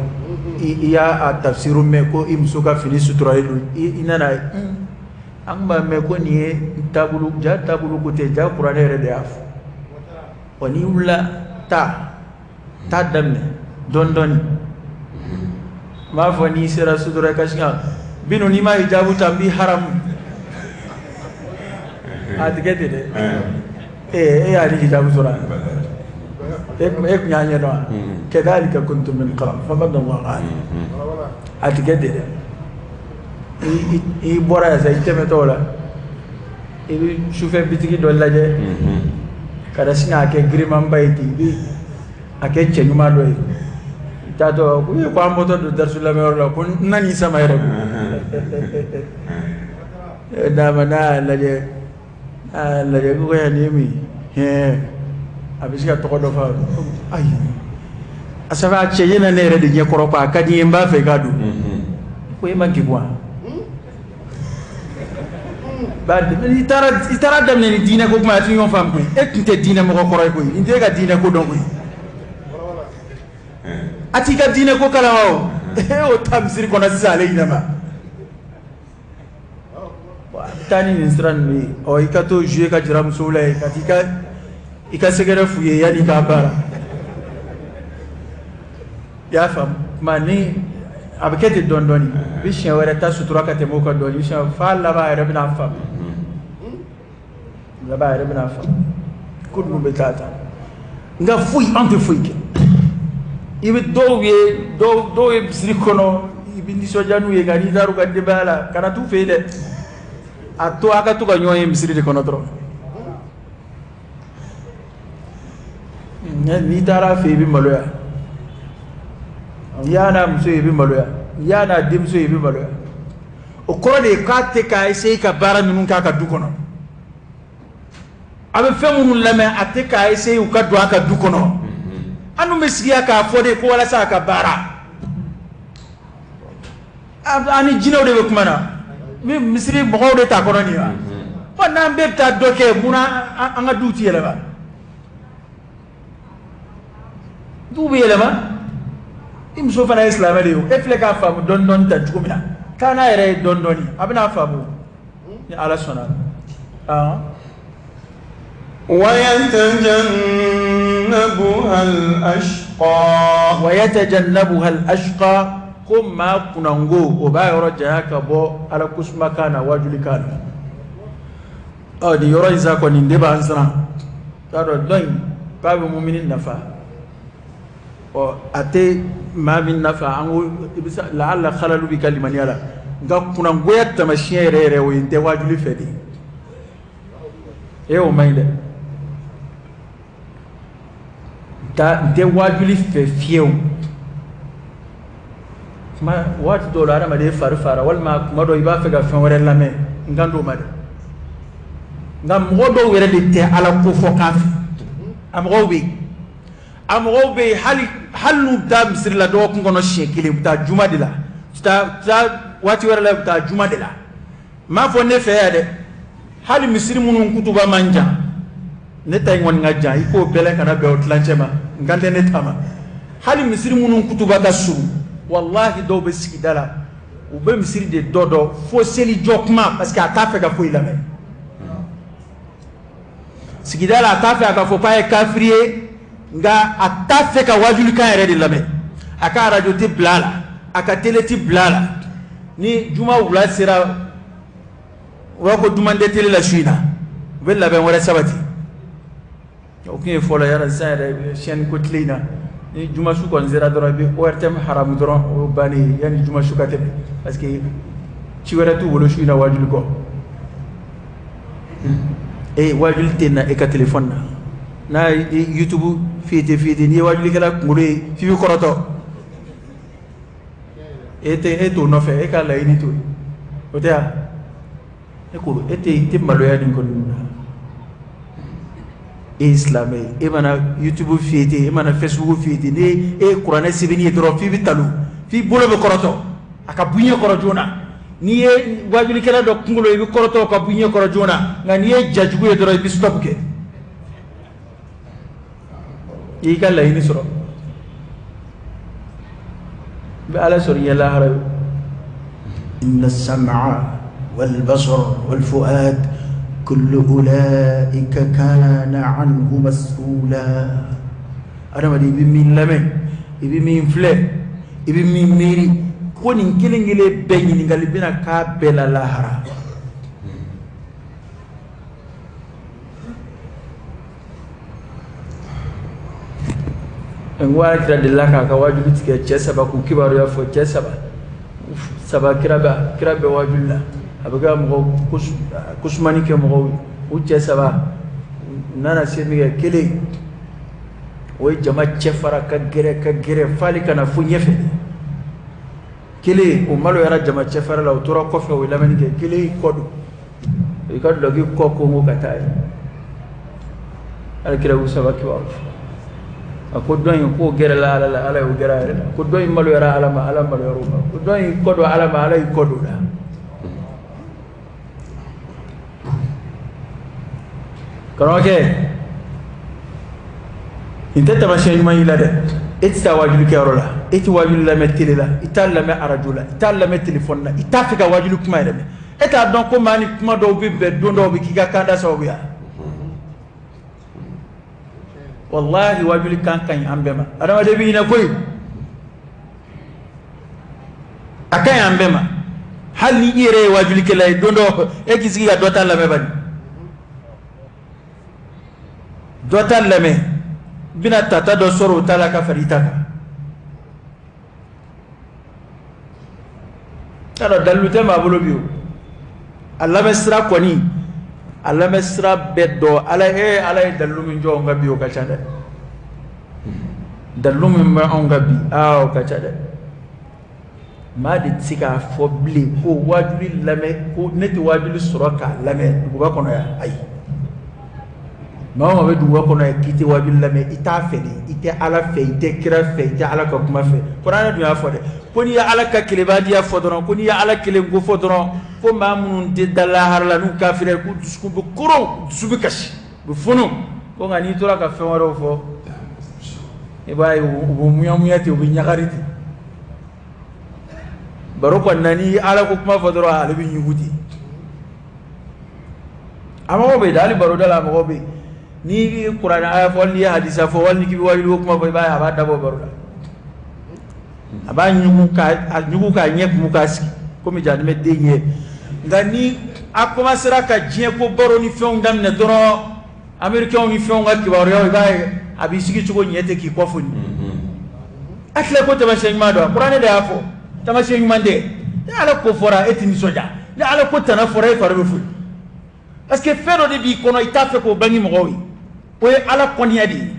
i y'a tafsiru mɛn ko i muso ka fini suturalen don, i nana ye, an tun b'a mɛn ko nin ye taabolo, ja taabolo ko tɛ, ja kuranɛ yɛrɛ de y'a fɔ. Wa n'i wulila taa taa daminɛ dɔɔni dɔɔni, n b'a fɔ n'i sera so dɔrɔn i ka sin ka binu, n'i ma hijabu ta n b'i haramu. A tɛ kɛ ten dɛ. Ee e y'a ni hijabu sɔrɔ, e tun y'a ɲɛdɔn wa? Kadhalika kuntum min qabl famanna Allahu alaykum. A tɛ kɛ ten dɛ. I bɔra yan sa, i tɛmɛtɔ o la, i bɛ sufɛ bitigi dɔ lajɛ ka na sin k'a kɛ girimanba ye ten, i bɛ a kɛ cɛ ɲuman dɔ ye. I taatɔ ko e ko an bɔtɔ don darisu lamɛnyɔrɔ la ko n na n'i sama yɛrɛ ko n'a ma n'a y'a lajɛ, n'a y'a lajɛ ko yan nin ye mun ye, hɛn a bɛ se ka tɔgɔ dɔ fɔ, ayi a sabu a cɛ ɲɛna ne yɛrɛ de ɲɛ kɔrɔ quoi, a ka di n ye n b'a fɛ i k'a don. Ko e ma degun wa? I taara daminɛ ni diinɛ ko kuma a tɛ ɲɔgɔn faamu koyi. E tun tɛ diinɛ mɔgɔ kɔrɔ ye koyi, n tɛ e ka diinɛ ko dɔn koyi. A t'i ka diinɛ ko kalama o, e y'o ta misiri kɔnɔ sisan ale ɲinɛ ma. A bɛ taa ni nin sira ninnu ye. Ɔ i ka t'o jouer ka jira musow la yen, ka t'i ka i ka sɛgɛrɛ f'u ye yanni k'a baara. I y'a faamu? Kuma ni a bɛ kɛ ten dɔɔni dɔɔni, i bɛ siɲɛ wɛrɛ ta sutura ka tɛmɛ o kan dɔɔni, siɲɛ f'a laban a yɛrɛ bɛna faamu. Laban a yɛrɛ bɛna faamu ko ninnu bɛ taa tan. Nka foyi, an tɛ foyi kɛ. I bɛ dɔw ye, dɔw ye misiri kɔnɔ, i bɛ nisɔndiya n'u ye nka n'i taara u ka denbaya la, kana t'u fɛ yen dɛ. A to a ka to ka ɲɔgɔn ye misiri de kɔnɔ dɔrɔn. N'i taara fɛ i bɛ maloya, n'i y'a n'a muso ye i bɛ maloya, n'i y'a n'a denmuso ye i bɛ maloya. O kɔrɔ de ye k'a tɛ k'a essayer ka baara ninnu k'a ka du kɔnɔ. A bɛ fɛn minnu lamɛn, a tɛ k'a essayer u ka don a ka du kɔnɔ. An dun bɛ sigi yan k'a fɔ de ko walasa a ka baara. An ni jinɛw de bɛ kuma na, misiri mɔgɔw de t'a kɔnɔ nin wa? Ɔ n'an bɛɛ bɛ taa dɔ kɛ, munna an ka duw tɛ yɛlɛma? Duw bɛ yɛlɛma. I muso fana ye silamɛ de ye o, e filɛ k'a faamu dɔɔni dɔɔni tan cogo min na, taa n'a yɛrɛ ye dɔɔni dɔɔni, a bɛna faamu ni Ala sɔnna. Wayatajannabuha al-ashqa. Wayatajannabuha al-ashqa, ko maa kunnango o b'a yɔrɔ janya ka bɔ Ala kosuma kan na, wajuli kan na. Ɔ nin yɔrɔ in sa kɔni de b'an siran. T'a dɔn dɔ in k'a bɛ mumini nafa, ɔ a tɛ maa min nafa, an ko i bɛ se laala xalalu b'i ka limaniya la, nka kunnangoya taamasiyɛn yɛrɛ yɛrɛ o ye n tɛ wajuli fɛ de. E o man ɲi dɛ. N tɛ wajuli fɛ fiyewu. Kuma waati dɔw la adamaden fari fara, walima kuma dɔ i b'a fɛ ka fɛn wɛrɛ lamɛn, n kan t'o ma dɛ. Nka mɔgɔ dɔw yɛrɛ de tɛ Ala ko fɔ kan fɛ. A mɔgɔw bɛ yen, a mɔgɔw bɛ yen, hali n'u bɛ taa misiri la dɔgɔkun kɔnɔ siɲɛ kelen, u bɛ taa juma de la, u bɛ taa waati wɛrɛ la, u bɛ taa juma de la. N m'a fɔ ne fɛ yan dɛ, hali misiri minnu kutuba man jan, ne ta in kɔni ka jan, i k'o bɛlɛn kana bɛn o tilancɛ ma, n kan tɛ ne ta ma. Hali misiri minnu kutuba ka surun, walahi dɔw bɛ sigida la, u bɛ misiri de dɔ dɔn fo seli jɔ kuma, parce que a t'a fɛ ka foyi lamɛn. Sigida la, a t'a fɛ a ka fɔ k'a ye kafiri ye, nka a t'a fɛ ka wajulikan yɛrɛ de lamɛn. A ka arajo tɛ bila a la, a ka tele tɛ bila a la. Ni juma wula sera, u b'a ko duman tɛ tele la su in na, u bɛ labɛn wɛrɛ sabati. O tun ye fɔlɔ yala. Sisan yɛrɛ, chaîne ko tile in na, ni juma su kɔni sera dɔrɔn, i bɛ ORTM haramu dɔrɔn, o ye bannen ye yanni juma su ka tɛmɛ, parce que ci wɛrɛ t'u bolo su in na wajuli kɔ. E wajuli tɛ na e ka téléphone na, n'a ye YouTube fiyete fiyete, n'i ye wajulikɛla kunkolo ye, f'i bɛ kɔrɔtɔ. E tɛ e t'o nɔfɛ, e ka laɲini t'o ye, o tɛ wa? E ko e tɛ i tɛ maloya nin kɔni na. E ye silamɛ ye, e mana YouTube fiyete, e mana Facebook fiyete, ni e ye kuranɛ sɛbɛnni ye dɔrɔn, f'i bɛ talo, f'i bolo bɛ kɔrɔtɔ a ka bɔ i ɲɛ kɔrɔ joona. N'i ye wajulikɛla dɔ kunkolo, i bɛ kɔrɔtɔ ka bɔ i ɲɛ kɔrɔ joona, nka n'i ye jajugu ye dɔrɔn, i bɛ stop kɛ, i y'i ka laɲini sɔrɔ. I bɛ Ala sɔrɔ i ɲɛ lahara ye. إن السمع والبصر والفؤاد كل أولئك كان عنه مسؤولا. Adamaden, i bɛ min lamɛn, i bɛ min filɛ, i bɛ min miiri, ko nin kelen kelen bɛɛ, ɲininkali bɛna k'a bɛɛ la lahara. N ko Ala kira delila k'a ka wajuli tigɛ cɛ saba k'u kibaruya fɔ. Cɛ saba saba, kira bɛ wajuli la, a bɛ ka mɔgɔ kosumani kɛ mɔgɔw ye. U cɛ saba, u nana se min kɛ, kelen o ye jama cɛ fara ka gɛrɛ ka gɛrɛ f'ale ka na fo ɲɛfɛ. Kelen, o maloyara jama cɛ fara la, o tora kɔfɛ, o ye lamɛnni kɛ. Kelen y'i kɔ don, o y'i ka dulɔki kɔ kongo ka taa ye. Ala kira y'u saba kibaru fɔ. A ko dɔ in k'o gɛrɛla Ala la, Ala y'o gɛrɛ a yɛrɛ la. Ko dɔ in maloyara Ala ma, Ala maloyara o ma. Ko dɔ in kɔ don Ala ma, Ala y'i kɔ don o la. Karamɔgɔkɛ, nin tɛ tamasiyɛn ɲuman y'i la dɛ. E tɛ taa wajuli kɛyɔrɔ la, e tɛ wajuli lamɛn télé la, i t'a lamɛn arajo la, i t'a lamɛn téléphone na, i t'a fɛ ka wajuli kuma yɛrɛ mɛn. E t'a dɔn ko maa ni kuma dɔw bɛ bɛn don dɔw bɛ k'i ka kanda sababu ya. Wallahi, wajuli kan ka ɲi an bɛɛ ma. Adamaden bɛ ɲinɛ koyi, a ka ɲi an bɛɛ ma. Hali ni i yɛrɛ ye wajulikɛla ye, don dɔ e k'i sigi ka dɔ ta lamɛn bani, dɔ ta lamɛn, i bɛna tata dɔ sɔrɔ o ta la ka fara i ta kan. Y'a dɔn dalilu tɛ maa bolo bi. O a lamɛn sira kɔni, a lamɛn sira bɛɛ dɔn. Ala e Ala ye dalilu min jɔ anw ka bi, o ka ca dɛ. Dalilu min bɛ anw ka bi, aa, o ka ca dɛ. Maa de tɛ se k'a fɔ bilen ko wajuli lamɛn, ko ne tɛ wajuli sɔrɔ k'a lamɛn duguba kɔnɔ yan. Ayi, maa o maa bɛ duguba kɔnɔ yan k'i tɛ wajuli lamɛn, i t'a fɛ de. I tɛ Ala fɛ, i tɛ kira fɛ, i tɛ Ala ka kuma fɛ. Kuranɛ dun y'a fɔ dɛ, ko n'i ye Ala ka kelebadiya fɔ dɔrɔn, ko n'i ye Ala kelen ko fɔ dɔrɔn, ko maa minnu tɛ da lahara la, n'u kafira, k'u dusukun bɛ koron, dusu bɛ kasi, u bɛ funu. Ko nka n'i tora ka fɛn wɛrɛw fɔ, i b'a ye u bɛ muɲamuɲa ten, u bɛ ɲagari ten. Baro kɔni na, n'i ye Ala ko kuma fɔ dɔrɔn, ale bɛ ɲugu ten. A mago bɛ yen dɛ, hali baroda la a mago bɛ yen. N'i bɛ kuranɛ aya fɔ, n'i ye hadisa fɔ, wali k'i bɛ wajuli ko kuma fɔ, i b'a ye a b'a dabɔ baro la, a b'a ɲugu ka a ɲugu k'a ɲɛ kumu k'a sigi komi jahanamɛ den ɲɛ. Nka ni a commencera ka diɲɛ ko baro ni fɛnw daminɛ dɔrɔn, américains ni fɛnw ka kibaruyaw, i b'a ye a b'i sigi cogo ɲɛ tɛ k'i kɔ foni. A tila ko tamasiyɛn ɲuman don, kuranɛ de y'a fɔ, tamasiyɛn ɲuman tɛ. Ni Ala ko fɔra, e tɛ nisɔndiya. Ni Ala ko tana fɔra, e fari bɛ foni, parce que fɛn dɔ de b'i kɔnɔ, i t'a fɛ k'o bange mɔgɔw ye. O ye Ala kɔniya de ye.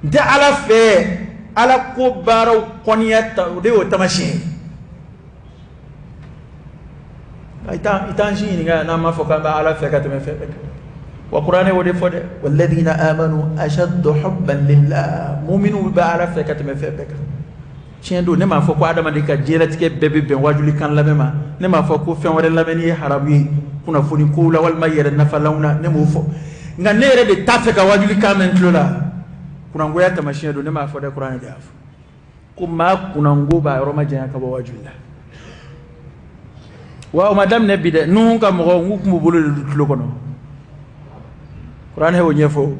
N tɛ Ala fɛ, Ala ko baaraw kɔniya ta, o de y'o tamasiyɛn ye. I t'an si ɲininka n'an m'a fɔ k'an bɛ Ala fɛ ka tɛmɛ fɛn bɛɛ kan. Wa kuranɛ o de fɔ dɛ: والذين آمنوا أشد حبا لله. Muminw bɛ Ala fɛ ka tɛmɛ fɛn bɛɛ kan. Tiɲɛ don, ne m'a fɔ ko adamaden ka diɲɛlatigɛ bɛɛ bɛ bɛn wajuli kan lamɛn ma. Ne m'a fɔ ko fɛn wɛrɛ lamɛnni ye haramu ye kunnafoni kow la walima yɛrɛ nafalanw na, ne m'o fɔ. Nka ne yɛrɛ de t'a fɛ ka wajuli kan mɛn n tulo la, kunnangoya tamasiyɛn don. Ne m'a fɔ dɛ, kuranɛ de y'a fɔ ko maa kunnango b'a yɔrɔ ma janya ka bɔ wajuli la. Wa o ma daminɛ bi dɛ. Nuhu ka mɔgɔw, n k'u tun b'u bolo de don tulo kɔnɔ. Kuranɛ y'o ɲɛfɔ.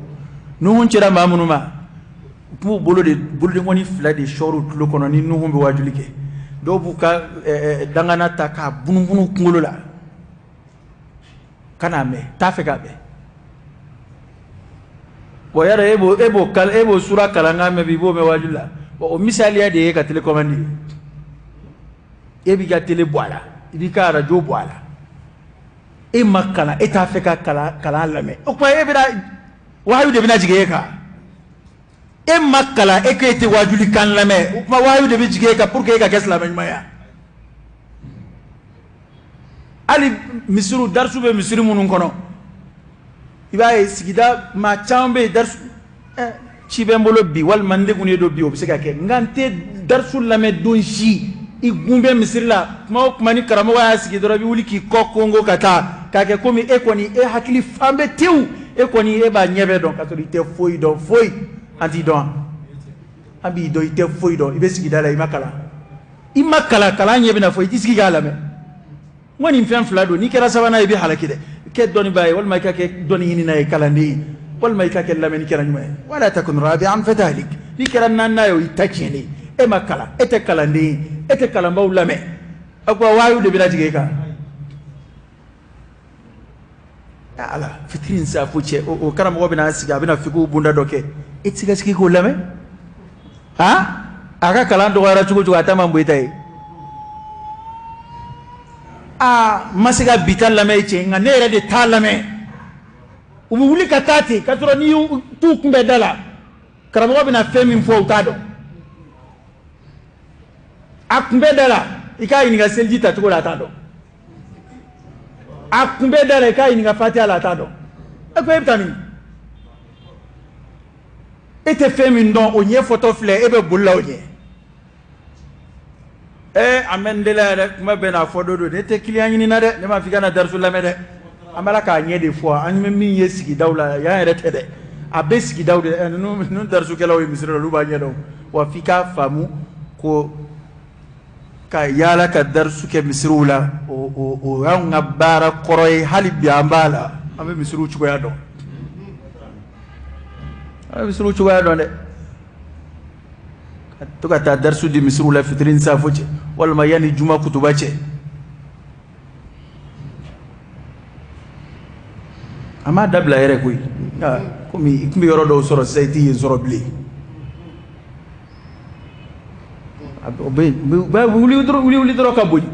Nuhun cira maa minnu ma, u tun b'u bolo de bolodenkɔni fila de sɔɔri u tulo kɔnɔ ni Nuhun bɛ waajuli kɛ. Dɔw b'u ka dangana ta k'a bunubunu kunkolo la kan'a mɛn, t'a fɛ k'a mɛn. Bon, yɛrɛ e b'o sura kalankan mɛn bi, i b'o mɛn waajuli la. Bon, o misaliya de ye ka télécommande ye. E b'i ka télé bɔ a la, i b'i ka radio bɔ a la, e ma kalan, e t'a fɛ ka kalan lamɛn. O tuma e bɛna wahayu de bɛna jigin e kan. E ma kalan, e ko e tɛ wajuli kan lamɛn, o tuma wahayu de bɛ jigin e kan pour que e ka kɛ silamɛ ɲuman ye. Hali misiriw, darisu bɛ misiri minnu kɔnɔ, i b'a ye sigida maa caman bɛ yen, darisu ci bɛ n bolo bi walima n degunnen don bi, o bɛ se ka kɛ, nka n tɛ darisu lamɛn don si. I gun bɛ misiri la, kuma o kuma ni karamɔgɔ y'a sigi dɔrɔn, i bɛ wuli k'i kɔ kongo ka taa k'a kɛ komi e kɔni e hakili fan bɛ tewu, e kɔni e b'a ɲɛ bɛɛ dɔn, k'a sɔrɔ i tɛ foyi dɔn foyi. An t'i dɔn, an b'i dɔn, i tɛ foyi dɔn. I bɛ sigida la, i ma kalan, i ma kalan, kalan ɲɛ bɛna fɔ, i t'i sigi k'a lamɛn. N ko nin fɛn fila don, n'i kɛra sabanan ye, i bɛ halaki dɛ. Kɛ dɔnnibaa ye, walima i ka kɛ dɔnni ɲinina ye, kalanden ye, walima i ka kɛ lamɛnnikɛla ɲuman ye. Wala takun rabi'an fatahlik. N'i kɛra naaninan ye, o y'i ta tiɲɛnen. E ma kalan, e tɛ kalanden ye, e tɛ kalanbaaw lamɛn, o tuma wahayu de bɛna jigin e kan. Ala fitiri ni safo cɛ, o karamɔgɔ bɛna sigi, a bɛna fikihu bonda dɔ kɛ, e tɛ se ka sigi k'o lamɛn. Han, a ka kalan dɔgɔyara cogo cogo, a ta man bon e ta ye. Aa, n ma se ka bi ta lamɛn cɛ, nka ne yɛrɛ de t'a lamɛn. U bɛ wuli ka taa ten, k'a sɔrɔ n'i y'u t'u kunbɛn da la, karamɔgɔ bɛna fɛn min fɔ, u t'a dɔn. A kunbɛn da la, i k'a ɲininka seliji tacogo la, a t'a dɔn. A kunbɛn da la, i k'a ɲininka fatiha la, a t'a dɔn. E ko e bɛ taa min, e tɛ fɛn min dɔn, o ɲɛfɔtɔ filɛ, e bɛ boli la o ɲɛ. An bɛ n deli yɛrɛ, kuma bɛɛ n'a fɔ don don. Ne tɛ client ɲini na dɛ, ne m'a fɔ i ka na darisu lamɛn dɛ. An b'a la k'a ɲɛ de fɔ. An bɛ min ye sigidaw la yan yɛrɛ tɛ dɛ, a bɛ sigidaw de. Ninnu darisukɛlaw ye misiri la, olu b'a ɲɛ dɔn. Wa f'i k'a faamu ko ka yaala ka darisu kɛ misiriw la, o y'anw ka baara kɔrɔ ye. Hali bi an b'a la, an bɛ misiriw cogoya dɔn, an bɛ misiriw cogoya dɔn dɛ. Ka to ka taa darisu di misiriw la fitiri ni safo cɛ, walima yanni juma kutuba cɛ. An m'a dabila yɛrɛ koyi, nka komi i tun bɛ yɔrɔ dɔw sɔrɔ, sisan i tɛ yen sɔrɔ bilen. O bɛ yen, wuli dɔrɔn, wuli wuli dɔrɔn ka boli.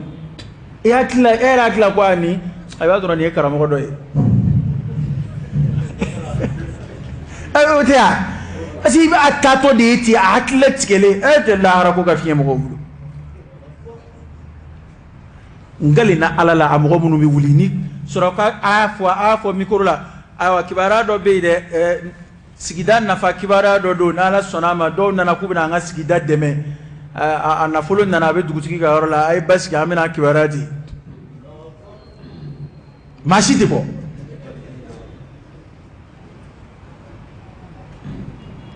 E hakili la, e yɛrɛ hakili la ko a nin, a b'a dɔrɔn nin ye karamɔgɔ dɔ ye. O tɛ yan, parce que i b'a taatɔ de ye ten, a hakili latigɛlen. E tɛ lahara ko ka fiɲɛ mɔgɔw bolo. N kalenna Ala la, a mɔgɔ minnu bɛ wuli ni sɔrɔ ka a y'a fɔ micro la: ayiwa, kibaruya dɔ bɛ yen dɛ, sigida nafa kibaruya dɔ don. N'Ala sɔnna a ma, dɔw nana k'u bɛna an ka sigida dɛmɛ, a nafolo nana, a bɛ dugutigi ka yɔrɔ la, a ye basigi, an bɛna kibaruya di. Maa si tɛ bɔ.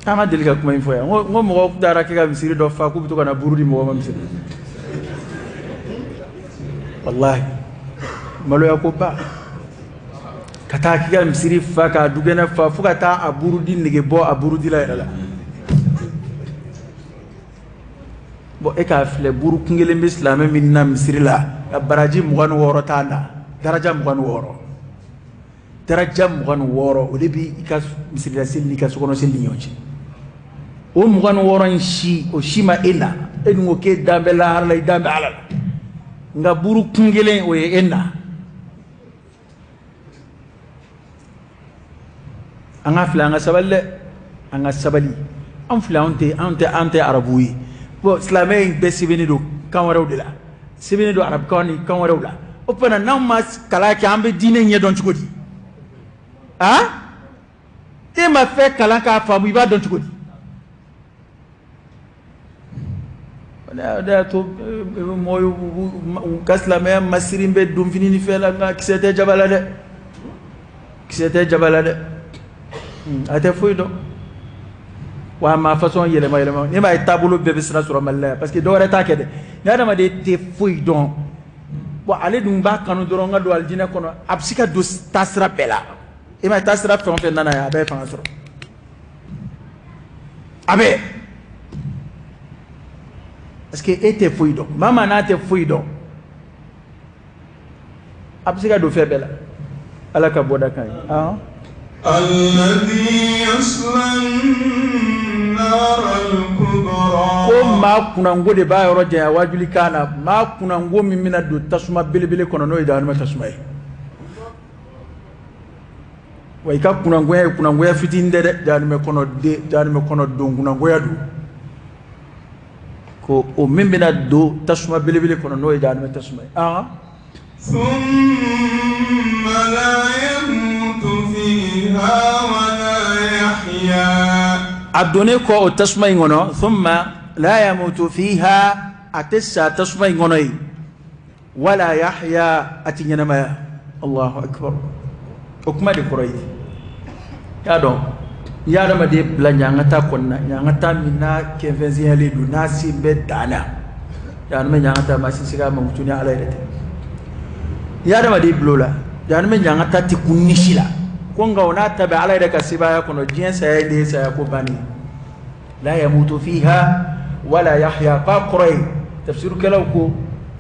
An ma deli ka kuma in fɔ yan. N ko mɔgɔw taara kɛ ka misiri dɔ fa, k'u bɛ to ka na buru di mɔgɔ ma misiri. Walahi, maloya ko ba ka taa k'i ka misiri fa, k'a dukɛnɛ fa, fo ka taa a burudi nege bɔ a burudila yɛrɛ la. Bon, e k'a filɛ, buru kun kelen bɛ silamɛ min na misiri la, ka baraji 26 t'a la, daraja 26, daraja 26, o de bɛ i ka misirila seli n'i ka sokɔnɔ seli ni ɲɔgɔn cɛ. O 26 in si, o si ma e na. E dun ko k'e dan bɛ lahara la, i dan bɛ Ala la, nka buru kun kelen, o ye e na. An ka filɛ, an ka sabali dɛ, an ka sabali. An filɛ, anw tɛ arabu ye. Bon, silamɛ in bɛɛ sɛbɛnnen don kan wɛrɛw de la, sɛbɛnnen don arabukan ni kan wɛrɛw la. O tuma n'anw ma kalan kɛ, an bɛ diinɛ ɲɛdɔn cogo di? Han, e ma fɛn kalan k'a faamu, i b'a dɔn cogo di? O de y'a to mɔgɔw ka silamɛya masiri bɛ donfini ni fɛn la, nka kisɛ tɛ jaba la dɛ, kisɛ tɛ jaba la dɛ. A tɛ foyi dɔn wa a ma façon yɛlɛma yɛlɛma. Ne b'a ye taabolo bɛɛ bɛ sira sɔrɔ Mali la yan, parce que dɔwɛrɛ t'a kɛ dɛ. Ni adamaden tɛ foyi dɔn, bon, ale dun b'a kanu dɔrɔn ka don alijinɛ kɔnɔ, a bɛ se ka don taasira bɛɛ la. I ma taasira fɛn o fɛn nana ye, a bɛɛ ye fanga sɔrɔ, a bɛɛ, parce que e tɛ foyi dɔn. Maa maa n'a tɛ foyi dɔn, a bɛ se ka don fɛn bɛɛ la. Ala ka bɔda kan ye. Ko maa kunnango de b'a yɔrɔ janya wajuli kan na, maa kunnango min bɛna don tasuma belebele kɔnɔ, n'o ye jahanama tasuma ye. Wa i ka kunnangoya ye kunnangoya fitinin tɛ dɛ, jahanama kɔnɔ de, jahanama kɔnɔ don kunnangoya don. Ko o min bɛna don tasuma belebele kɔnɔ, n'o ye jahanama tasuma ye. A donnen kɔ o tasuma in kɔnɔ, thumma la yamutu fiha, a tɛ sa tasuma in kɔnɔ yen, wala yahya, a tɛ ɲɛnamaya. Allahu akbar. O kuma de kɔrɔ ye, y'a dɔn, n'i ye adamaden bila ɲangata kɔnɔna, ɲangata min n'a kɛnfɛnsiyalen don, n'a sen bɛ dan na, jahanama ɲangata maa si se k'a mankutu ni Ala yɛrɛ tɛ. N'i ye adamaden bila o la, jahanama ɲangata tɛ kun ni si la. Ko nka o n'a ta bɛɛ, Ala yɛrɛ ka sebaaya kɔnɔ, diɲɛ saya de ye saya ko bannen ye. La yamutu fiha wala yahya, k'a kɔrɔ ye, tafsirukɛlaw ko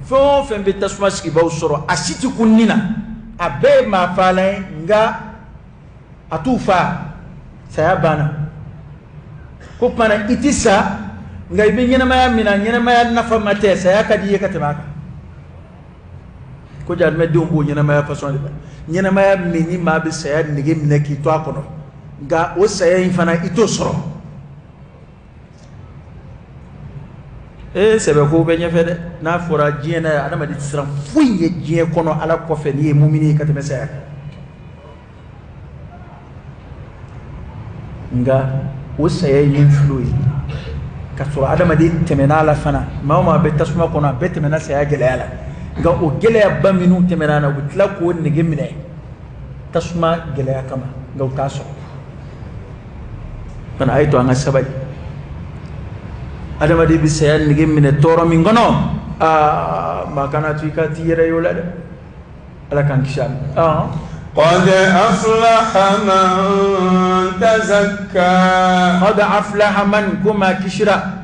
fɛn o fɛn bɛ tasuma sigibaw sɔrɔ, a si tɛ kun ni na, a bɛɛ ye maa faalan ye, nka a t'u fa, saya banna. Ko tuma na i ti sa, nka i bɛ ɲɛnamaya min na, ɲɛnamaya nafama tɛ, saya ka di i ye ka tɛmɛ a kan. Ko jahanamadenw b'o ɲɛnamaya fasɔn de la, ɲɛnamaya min ni maa bɛ saya nege minɛ k'i to a kɔnɔ, nka o saya in fana i t'o sɔrɔ. Ee, sɛbɛ ko bɛ ɲɛfɛ dɛ. N'a fɔra diɲɛ na, adamaden tɛ siran foyi ye diɲɛ kɔnɔ Ala kɔfɛ n'i ye mumini ye ka tɛmɛ saya kan. Nka o saya ye min filɛ o ye, ka sɔrɔ adamaden tɛmɛna a la fana. Maa o maa bɛ tasuma kɔnɔ, a bɛɛ tɛmɛna saya gɛlɛya la, nka o gɛlɛyaba minnu tɛmɛna na, u bɛ tila k'o nege minɛ tasuma gɛlɛya kama, nka u t'a sɔrɔ fana. A ye to an ka sabali. Adamaden bɛ saya nege minɛ tɔɔrɔ min kɔnɔ, aa, maa kana to i ka t'i yɛrɛ ye o la dɛ. Ala k'an kisi a ma. قد أفلح من تزكى. قد أفلح من, ko maa kisira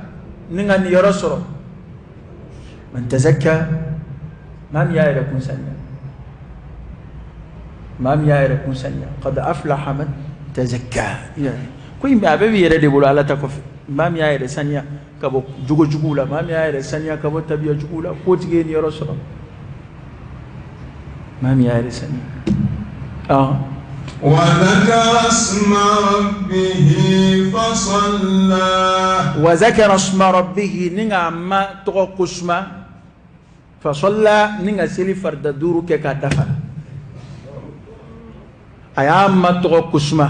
ni ka nin yɔrɔ sɔrɔ, من تزكى, maa min y'a yɛrɛ kun saniya, maa min y'a yɛrɛ kun saniya. قد أفلح من تزكى. Ko in a bɛɛ b'i yɛrɛ de bolo Ala ta kɔfɛ. Maa min y'a yɛrɛ saniya ka bɔ jogo juguw la, maa min y'a yɛrɛ saniya ka bɔ tabiya juguw la, k'o tigi ye nin yɔrɔ sɔrɔ, maa min y'a yɛrɛ saniya. وذكر اسم ربه فصلى. وذكر اسم ربه, ni ka ma tɔgɔ ko suma, فصلى, ni ka seli farida duuru kɛ k'a dafa. A y'a ma tɔgɔ ko suma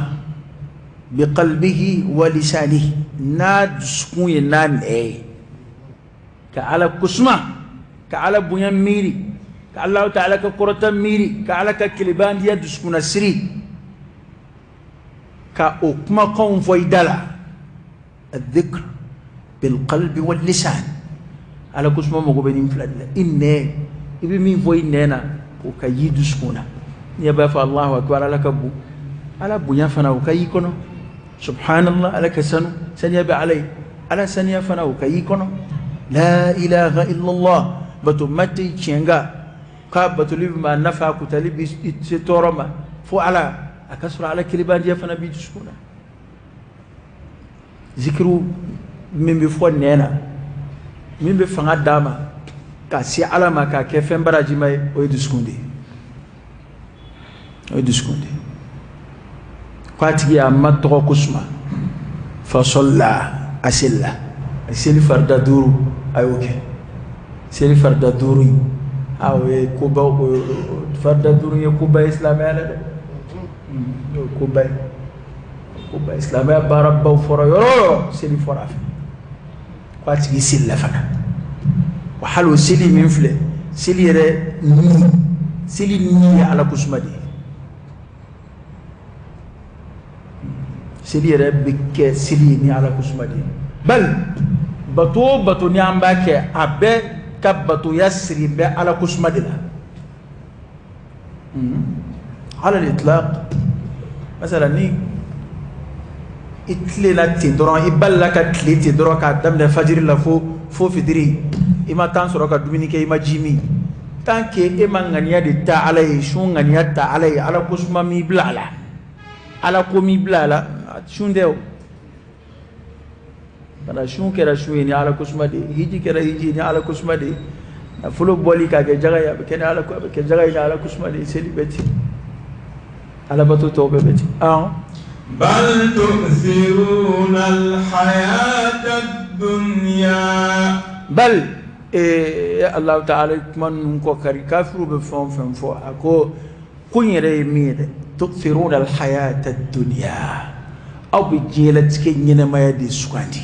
بقلبه ولسانه, n'a dusukun ye, n'a nɛ ye, ka Ala kosuma, ka Ala bonya miiri, ka Alahu Taala ka kɔrɔta miiri, ka Ala ka kelebandiya dusukunna siri, ka o kumakanw fɔ i da la. الذكر بالقلب واللسان. Ala kosuma mago bɛ nin fila de la. I nɛ, i bɛ min fɔ i nɛ na, o ka y'i dusukun na. N'i b'a fɔ Allahu akbar, Ala ka bon, Ala bonya fana o ka y'i kɔnɔ. Subhanallah, Ala ka sanu, saniya bɛ Ala ye, Ala saniya fana o ka y'i kɔnɔ. La ilaha illallah, bato ma tɛ tiɲɛ kan k'a batoli bɛ maa nafa, kutali bɛ se tɔɔrɔ ma fo Ala, a ka sɔrɔ Ala kelebandiya fana b'i dusukun na. Zikiru min bɛ fɔ nɛn na, min bɛ fanga d'a ma ka se Ala ma, k'a kɛ fɛn barajima ye, o ye dusukun de ye, o ye dusukun de ye. Ko a tigi a ma tɔgɔ ko suma, فصلى, a selila, a seli farida duuru, a y'o kɛ. Seli farida duuru in, a o ye koba, o farida duuru ye koba ye silamɛya la dɛ. O ye koba ye, koba ye silamɛya. Baarabaw fɔra yɔrɔ o yɔrɔ, seli fɔra a fɛ. Ko a tigi selila fana, wa hali o seli min filɛ, seli yɛrɛ ni, seli ni ye Ala kosuma de ye. Seli yɛrɛ bɛ kɛ seli ye ni Ala kosuma de ye. Bali bato o bato ni an b'a kɛ, a bɛɛ ka batoya siri bɛ Ala kosuma de la. على الإطلاق. Masala ni i tilenna ten dɔrɔn, i balila ka tile ten dɔrɔn k'a daminɛ fajiri la fo fitiri, i ma temps sɔrɔ ka dumuni kɛ, i ma ji min, tant que e ma ŋaniya de ta Ala ye, sun ŋaniya ta Ala ye, Ala ko suma m'i bila a la, Ala ko m'i bila a la, sun tɛ o. Bana sun kɛra sun ye ni Ala ko suma de ye, hiji kɛra hiji ye ni Ala ko suma de ye, nafolo bɔli k'a kɛ jaga ye, a bɛ kɛ ni Ala ko, a bɛ kɛ jaga ye ni Ala ko suma de ye, seli bɛ ten, alabato tɔw bɛɛ bɛ ten. Bal tu'thiruna al-hayata ad-dunya. Bal Allahu ta'ala kuma ninnu kɔ kari, kafiru bɛ fɛn o fɛn fɔ, a ko ko in yɛrɛ ye min ye dɛ, tu'thiruna al-hayata ad-dunya, aw bɛ diɲɛlatigɛ ɲɛnɛmaya de sugandi.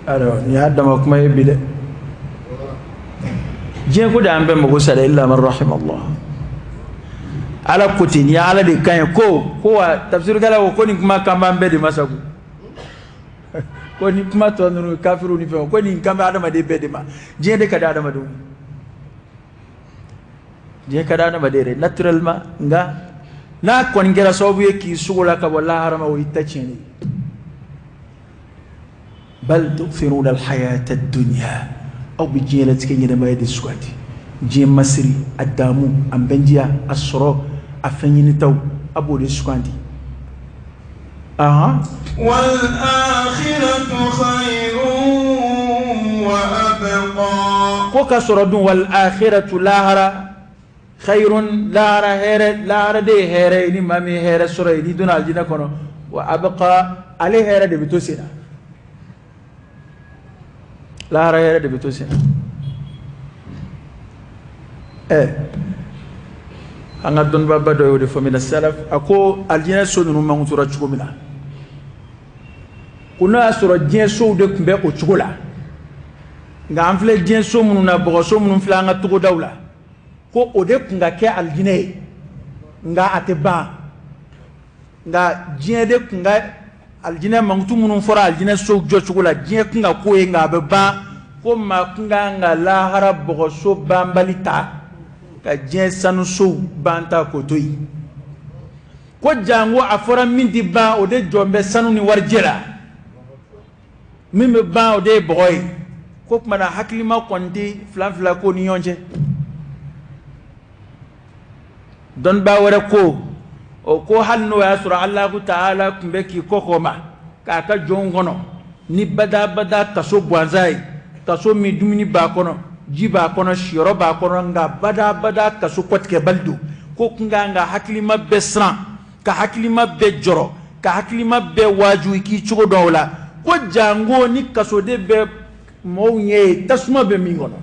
Alors nin y'a dama kuma ye bi dɛ, diɲɛ ko de an bɛɛ mago sa dɛ, illa man rahima Allah. Ala ko ten, nin ye Ala de kan ye ko wa tafsirikɛla ko nin kuma kan b'an bɛɛ de ma sago, ko nin kuma tɔ ninnu kafiriw ni fɛnw, ko nin kan bɛ adamaden bɛɛ de ma. Diɲɛ de ka di adamadenw, diɲɛ ka di adamaden yɛrɛ naturellement, nka n'a kɔni kɛra sababu ye k'i sogo la ka bɔ lahara ma, o y'i ta tiɲɛnen ye. Bal tu'thiruna al-hayata ad-dunya, aw bɛ diɲɛlatigɛ ɲɛnɛmaya de sugandi, diɲɛ masiri, a damu, a bɛndiya, a sɔrɔ, a fɛn ɲinitaw, a b'o de sugandi. Wal akhiratu khayrun wa abqa. Ko ka sɔrɔ dun, wal akhiratu lahara, khayrun lahara hɛrɛ, lahara de ye hɛrɛ ye, ni maa min ye hɛrɛ sɔrɔ yen, n'i donna alijinɛ kɔnɔ, wa abqa, ale hɛrɛ de bɛ to sen na, lahara hɛrɛ de bɛ to sen na. An ka dɔnnibaaba dɔ y'o de fɔ min na salaf, a ko alijinɛ so ninnu mankutura cogo min na, ko n'o y'a sɔrɔ diɲɛ sow de tun bɛ o cogo la, nka an filɛ diɲɛ so minnu na, bɔgɔso minnu filɛ an ka togodaw la, ko o de tun ka kɛ alijinɛ ye, nka a tɛ ban. Nka diɲɛ de tun ka alijinɛ mankutu minnu fɔra alijinɛ sow jɔcogo la, diɲɛ tun ka k'o ye, nka a bɛ ban. Ko maa tun kan ka lahara bɔgɔso banbali ta ka diɲɛ sanusow ban ta k'o to yen, ko janko a fɔra min tɛ ban, o de jɔn bɛ sanu ni warijɛ la, min bɛ ban o de ye bɔgɔ ye. Ko tuma na hakilima kɔni tɛ filan fila ko ni ɲɔgɔn cɛ. Dɔnnibaa wɛrɛ ko o ko hali n'o y'a sɔrɔ Alahu taala tun bɛ k'i kɔ kɔ ma k'a ka jɔnw kɔnɔ ni badabada kaso gansan ye, kaso min dumuni b'a kɔnɔ, ji b'a kɔnɔ, siyɔrɔ b'a kɔnɔ, nka badabada kaso kɔtigɛbali don, ko kun kan ka hakilima bɛɛ siran, ka hakilima bɛɛ jɔrɔ, ka hakilima bɛɛ waaju i k'i cogo dɔn o la, ko janko ni kasoden bɛ mɔgɔw ɲɛ ye tasuma bɛ min kɔnɔ.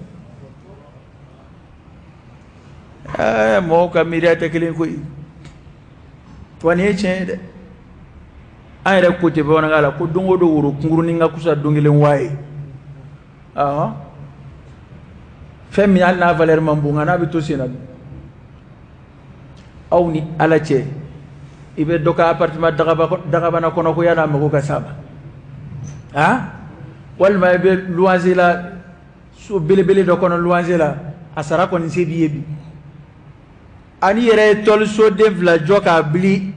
Mɔgɔw ka miiriya tɛ kelen koyi, wa nin ye tiɲɛ ye dɛ. An yɛrɛ ko tɛ bamanankan la ko don o don woro kunkurunin ka kusa don kelen waa ye. Fɛn min hali n'a valeur man bon, nka n'a bɛ to sen na dun. Aw ni Ala cɛ, i bɛ dɔ ka appartement dagabana kɔnɔ ko yan'a mago ka s'a ma, walima i bɛ luwanse la, so belebele dɔ kɔnɔ luwanse la, a sara kɔni se b'i ye bi. Ani yɛrɛ ye tɔlisoden fila jɔ k'a bili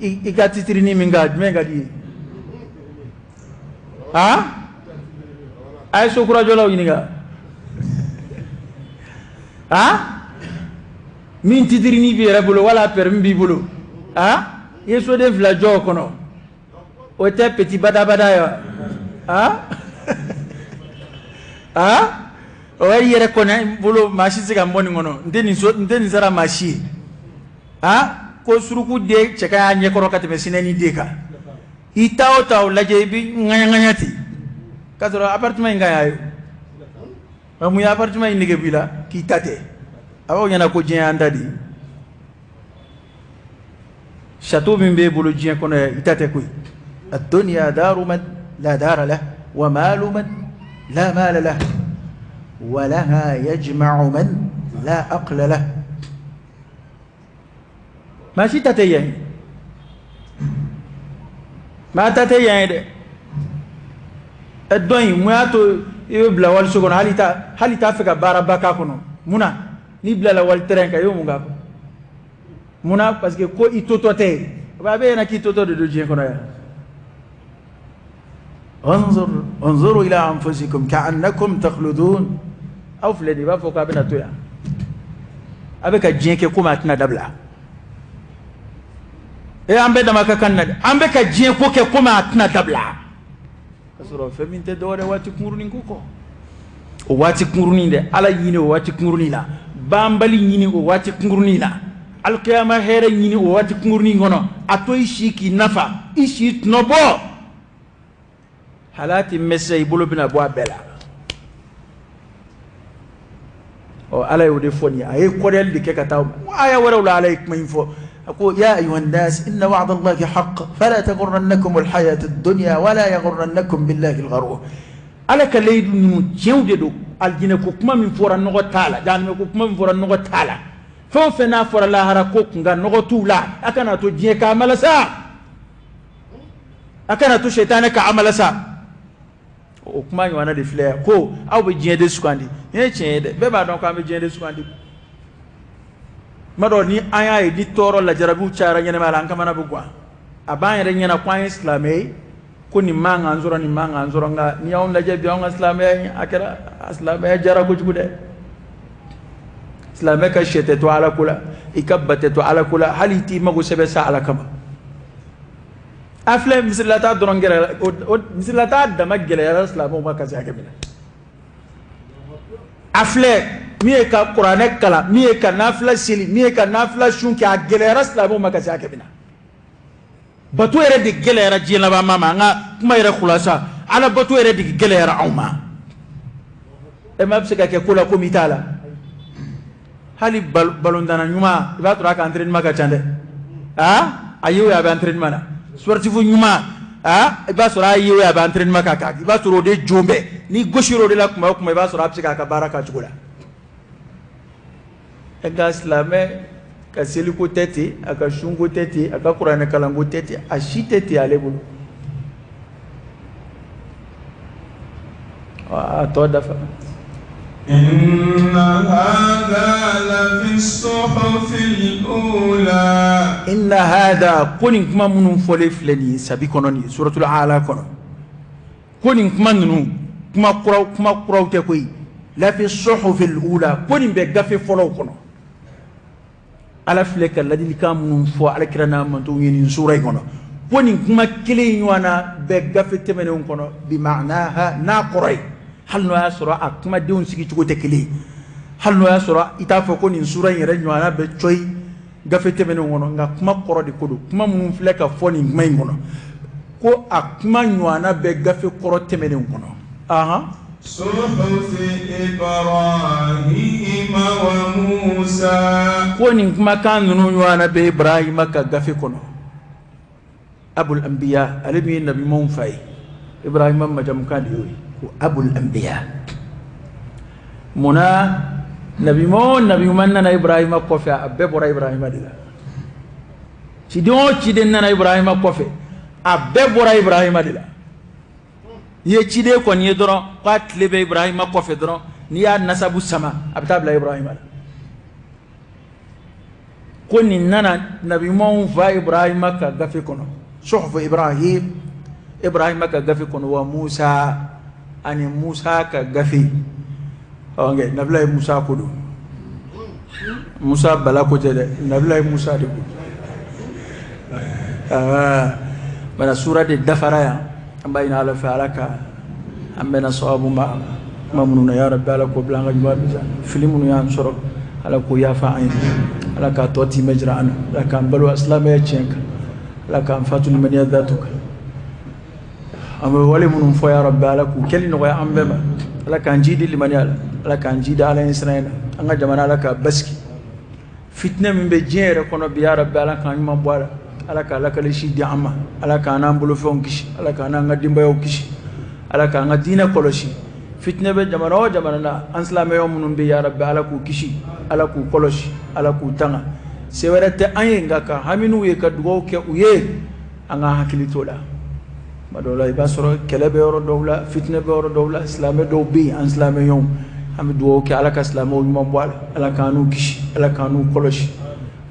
i ka titirini min kan, jumɛn ka di i ye? A ye so kurajɔlaw ɲininka. Min titirini b'i yɛrɛ bolo wala permis b'i bolo, i ye soden fila jɔ o kɔnɔ, o tɛ petit badabada ye wa? O i yɛrɛ kɔni bolo, maa si tɛ se ka n bɔ nin kɔnɔ, n tɛ nin sara maa si ye. Ko suruku den cɛ ka y'a ɲɛkɔrɔ ka tɛmɛ sinɛni den kan, i taa o taa o lajɛ, i bɛ ŋaɲa ŋaɲa ten, k'a sɔrɔ appartement in ka ɲi a ye. Nka mun ye appartement in nege b'i la k'i ta tɛ? A b'aw ɲɛna ko diɲɛ y'an ta de ye. Château min b'e bolo diɲɛ kɔnɔ yan, i ta tɛ koyi. Ad-dunya daru man la dara lah wa malu man la mala lah wa laha yajma'u man la aqla lah. Maa si ta tɛ yan ye, maa ta tɛ yan ye dɛ. Dɔ in mun y'a to i bɛ bila waliso kɔnɔ, hali t'a fɛ ka baaraba k'a kɔnɔ, mun na? N'i bilala wali terrain kan, i bɛ mun k'a kɔnɔ? Munna? Parce que ko i totɔ tɛ yen. A bɛ ɲɛna k'i totɔ de don diɲɛ kɔnɔ yan. انظر انظروا إلى أنفسكم كأنكم تخلدون. Aw filɛ de, i b'a fɔ k'a bɛna to yan, a bɛ ka diɲɛ kɛ komi a tɛna dabila. E, an bɛɛ dama ka kan na dɛ, an bɛ ka diɲɛ ko kɛ komi a tɛna dabila, ka sɔrɔ fɛn min tɛ dɔwɛrɛ, waati kunkurunin ko kɔ. O waati kunkurunin dɛ, Ala ɲini o waati kunkurunin na, banbali ɲini o waati kunkurunin na, alikiyama hɛrɛ ɲini o waati kunkurunin kɔnɔ. A to i si k'i nafa, i si tɔnɔ bɔ. Halati mɛsɛ, i bolo bɛna bɔ a bɛɛ la. Ɔ, Ala y'o de fɔ nin ye. A ye kɔrɔyali de kɛ ka taa aya wɛrɛw la. Ala ye kuma in fɔ, a ko: يا أيها الناس إن وعد الله حق فلا تغرنكم الحياة الدنيا ولا يغرنكم بالله الغرور. Ala ka layidu ninnu tiɲɛw de don. Alijinɛ ko kuma min fɔra, nɔgɔ t'a la. Jahanamɛ ko kuma min fɔra, nɔgɔ t'a la. Fɛn o fɛn n'a fɔra lahara ko kunkan, nɔgɔ t'u la. A kana to diɲɛ k'a malasa, a kana to sɛtanɛ k'a malasa. O kuma ɲɔgɔnna de filɛ yan, ko aw bɛ diɲɛ de sugandi. Nin ye tiɲɛ ye dɛ, bɛɛ b'a dɔn k'an bɛ diɲɛ de sugandi. Tuma dɔ, ni an y'a ye ni tɔɔrɔ lajarabiw cayara ɲɛnɛmaya la, an kamana bɛ gan. A b'an yɛrɛ ɲɛna ko an ye silamɛ ye, ko nin man k'an sɔrɔ, nin man k'an sɔrɔ. Nka n'i y'anw lajɛ bi, anw ka silamɛya in, a kɛra a silamɛya jara kojugu dɛ. Silamɛ ka sɛ tɛ to Ala ko la, i ka ba tɛ to Ala ko la, hali i t'i mago sɛbɛ sa Ala kama. A filɛ, misilata dɔrɔn gɛlɛyara o, misilata dama gɛlɛyara silamɛw ma ka se hakɛ min na. A filɛ, min ye ka kuranɛ kalan, min ye ka nafila seli, min ye ka nafila sun kɛ, a gɛlɛyara silamɛw ma ka se hakɛ min na. Bato yɛrɛ de gɛlɛyara diɲɛ laban ma. An ka kuma yɛrɛ kulasa, Ala bato yɛrɛ de gɛlɛyara anw ma. E ma bɛ se ka kɛ ko la komi i t'a la. Hali balontanna ɲuman, i b'a sɔrɔ a ka entraînement ka ca dɛ. Aa, a ye o ye, a bɛ entraînement na. Sportif ɲuman, aa, i b'a sɔrɔ a ye o ye, a bɛ entraînement k'a kan. I b'a sɔrɔ o de jo bɛɛ n'i gosira o de la kuma o kuma, i b'a sɔrɔ a bɛ se k'a ka baara k'a cogo la. Nka silamɛ ka seliko tɛ ten, a ka sunko tɛ ten, a ka kuranɛ kalanko tɛ ten, a si tɛ ten ale bolo. A tɔ dafa. إن هذا لفي الصحف الأولى. إن هذا, ko nin kuma minnu fɔlen filɛ nin ye sabi kɔnɔ, nin ye suratul Ala kɔnɔ, ko nin kuma ninnu, kuma kuraw, kuma kuraw tɛ koyi. لفي الصحف الأولى, ko nin bɛ gafe fɔlɔw kɔnɔ. Ala filɛ ka ladilikan minnu fɔ Ala kira n'a mantonw ye nin sura in kɔnɔ, ko nin kuma kelen in ɲɔgɔnna bɛ gafe tɛmɛnenw kɔnɔ. بمعناها, n'a kɔrɔ ye, hali n'o y'a sɔrɔ a kumadenw sigicogo tɛ kelen ye, hali n'o y'a sɔrɔ i t'a fɔ ko nin sura in yɛrɛ ɲɔgɔnna bɛ cɔyi gafe tɛmɛnenw kɔnɔ, nka kuma kɔrɔ de ko don. Kuma minnu filɛ ka fɔ nin kuma in kɔnɔ, ko a kuma ɲɔgɔnna bɛ gafe kɔrɔ tɛmɛnenw kɔnɔ. Ahan. صحف إبراهيم وموسى. Ko nin kumakan ninnu ɲɔgɔnna bɛ Ibrahima ka gafe kɔnɔ, أبو الأنبياء, ale min ye nabiɲumanw fa ye. Ibrahima majamukan de y'o ye, ko أبو الأنبياء. Munna? Nabiɲuman o nabiɲuman nana Ibrahima kɔfɛ, a bɛɛ bɔra Ibrahima de la. Ciden o ciden nana Ibrahima kɔfɛ, a bɛɛ bɔra Ibrahima de la. N'i ye ciden kɔni ye dɔrɔn k'a tile bɛ Ibrahima kɔfɛ dɔrɔn, n'i y'a nasabu sama, a bɛ taa bila Ibrahima la. Ko nin nana nabiɲumanw fa Ibrahima ka gafe kɔnɔ, صحف إبراهيم, Ibrahima ka gafe kɔnɔ, وموسى, ani Musa ka gafe. Ɔ, nabilayi Musa ko don, Musa bala ko tɛ dɛ, nabilayi Musa de ko. Aa, bana sura de dafara yan. An b'a ɲini Ala fɛ, Ala ka an bɛnna sababu ma kuma minnu na, ya Rabbi, Ala k'o bila an ka ɲuman bisa. Fili minnu y'an sɔrɔ, Ala k'o yafa an ye. Ala k'a tɔ timɛ jira an na. Ala k'an balo silamɛya tiɲɛ kan. Ala k'an fatu limaniya datu kan. An bɛ wale minnu fɔ, ya Rabbi, Ala k'u kɛli nɔgɔya an bɛɛ ma. Ala k'an jidi limaniya la, Ala k'an jidi Ala ɲɛ siran na. An ka jamana, Ala k'a basigi. Fitinɛ min bɛ diɲɛ yɛrɛ kɔnɔ bi, ya Rabbi, Ala k'an ɲuman bɔ a la. Ala k'a lakalisi di an ma. Ala k'an n'an bolofɛnw kisi. Ala k'an n'an ka denbayaw kisi. Ala k'an ka diinɛ kɔlɔsi. Fitinɛ bɛ jamana o jamana na, an silamɛya minnu bɛ, ya Rabbi, Ala k'u kisi, Ala k'u kɔlɔsi, Ala k'u tanga. Se wɛrɛ tɛ an ye nka ka hami n'u ye, ka dugawu kɛ u ye. An ka hakili t'o la. Tuma dɔw la, i b'a sɔrɔ kɛlɛ bɛ yɔrɔ dɔw la, fitinɛ bɛ yɔrɔ dɔw la, silamɛ dɔw bɛ yen, an silamɛɲɔgɔnw, An bɛ dugawu kɛ Ala ka silamɛw ɲuman bɔ a la, Ala k'an n'u kisi, Ala k'an n'u kɔlɔsi.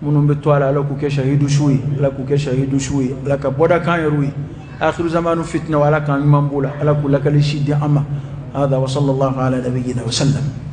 Minnu bɛ to a la, Ala k'u kɛ shahidu su ye, Ala k'u kɛ shahidu su ye, Ala ka bɔda k'an yɛrɛw ye. Akhiru zamanu fitna, Ala k'an ɲuman b'o la, Ala k'u lakali si di an ma. هذا وصلى الله على نبينا وسلم.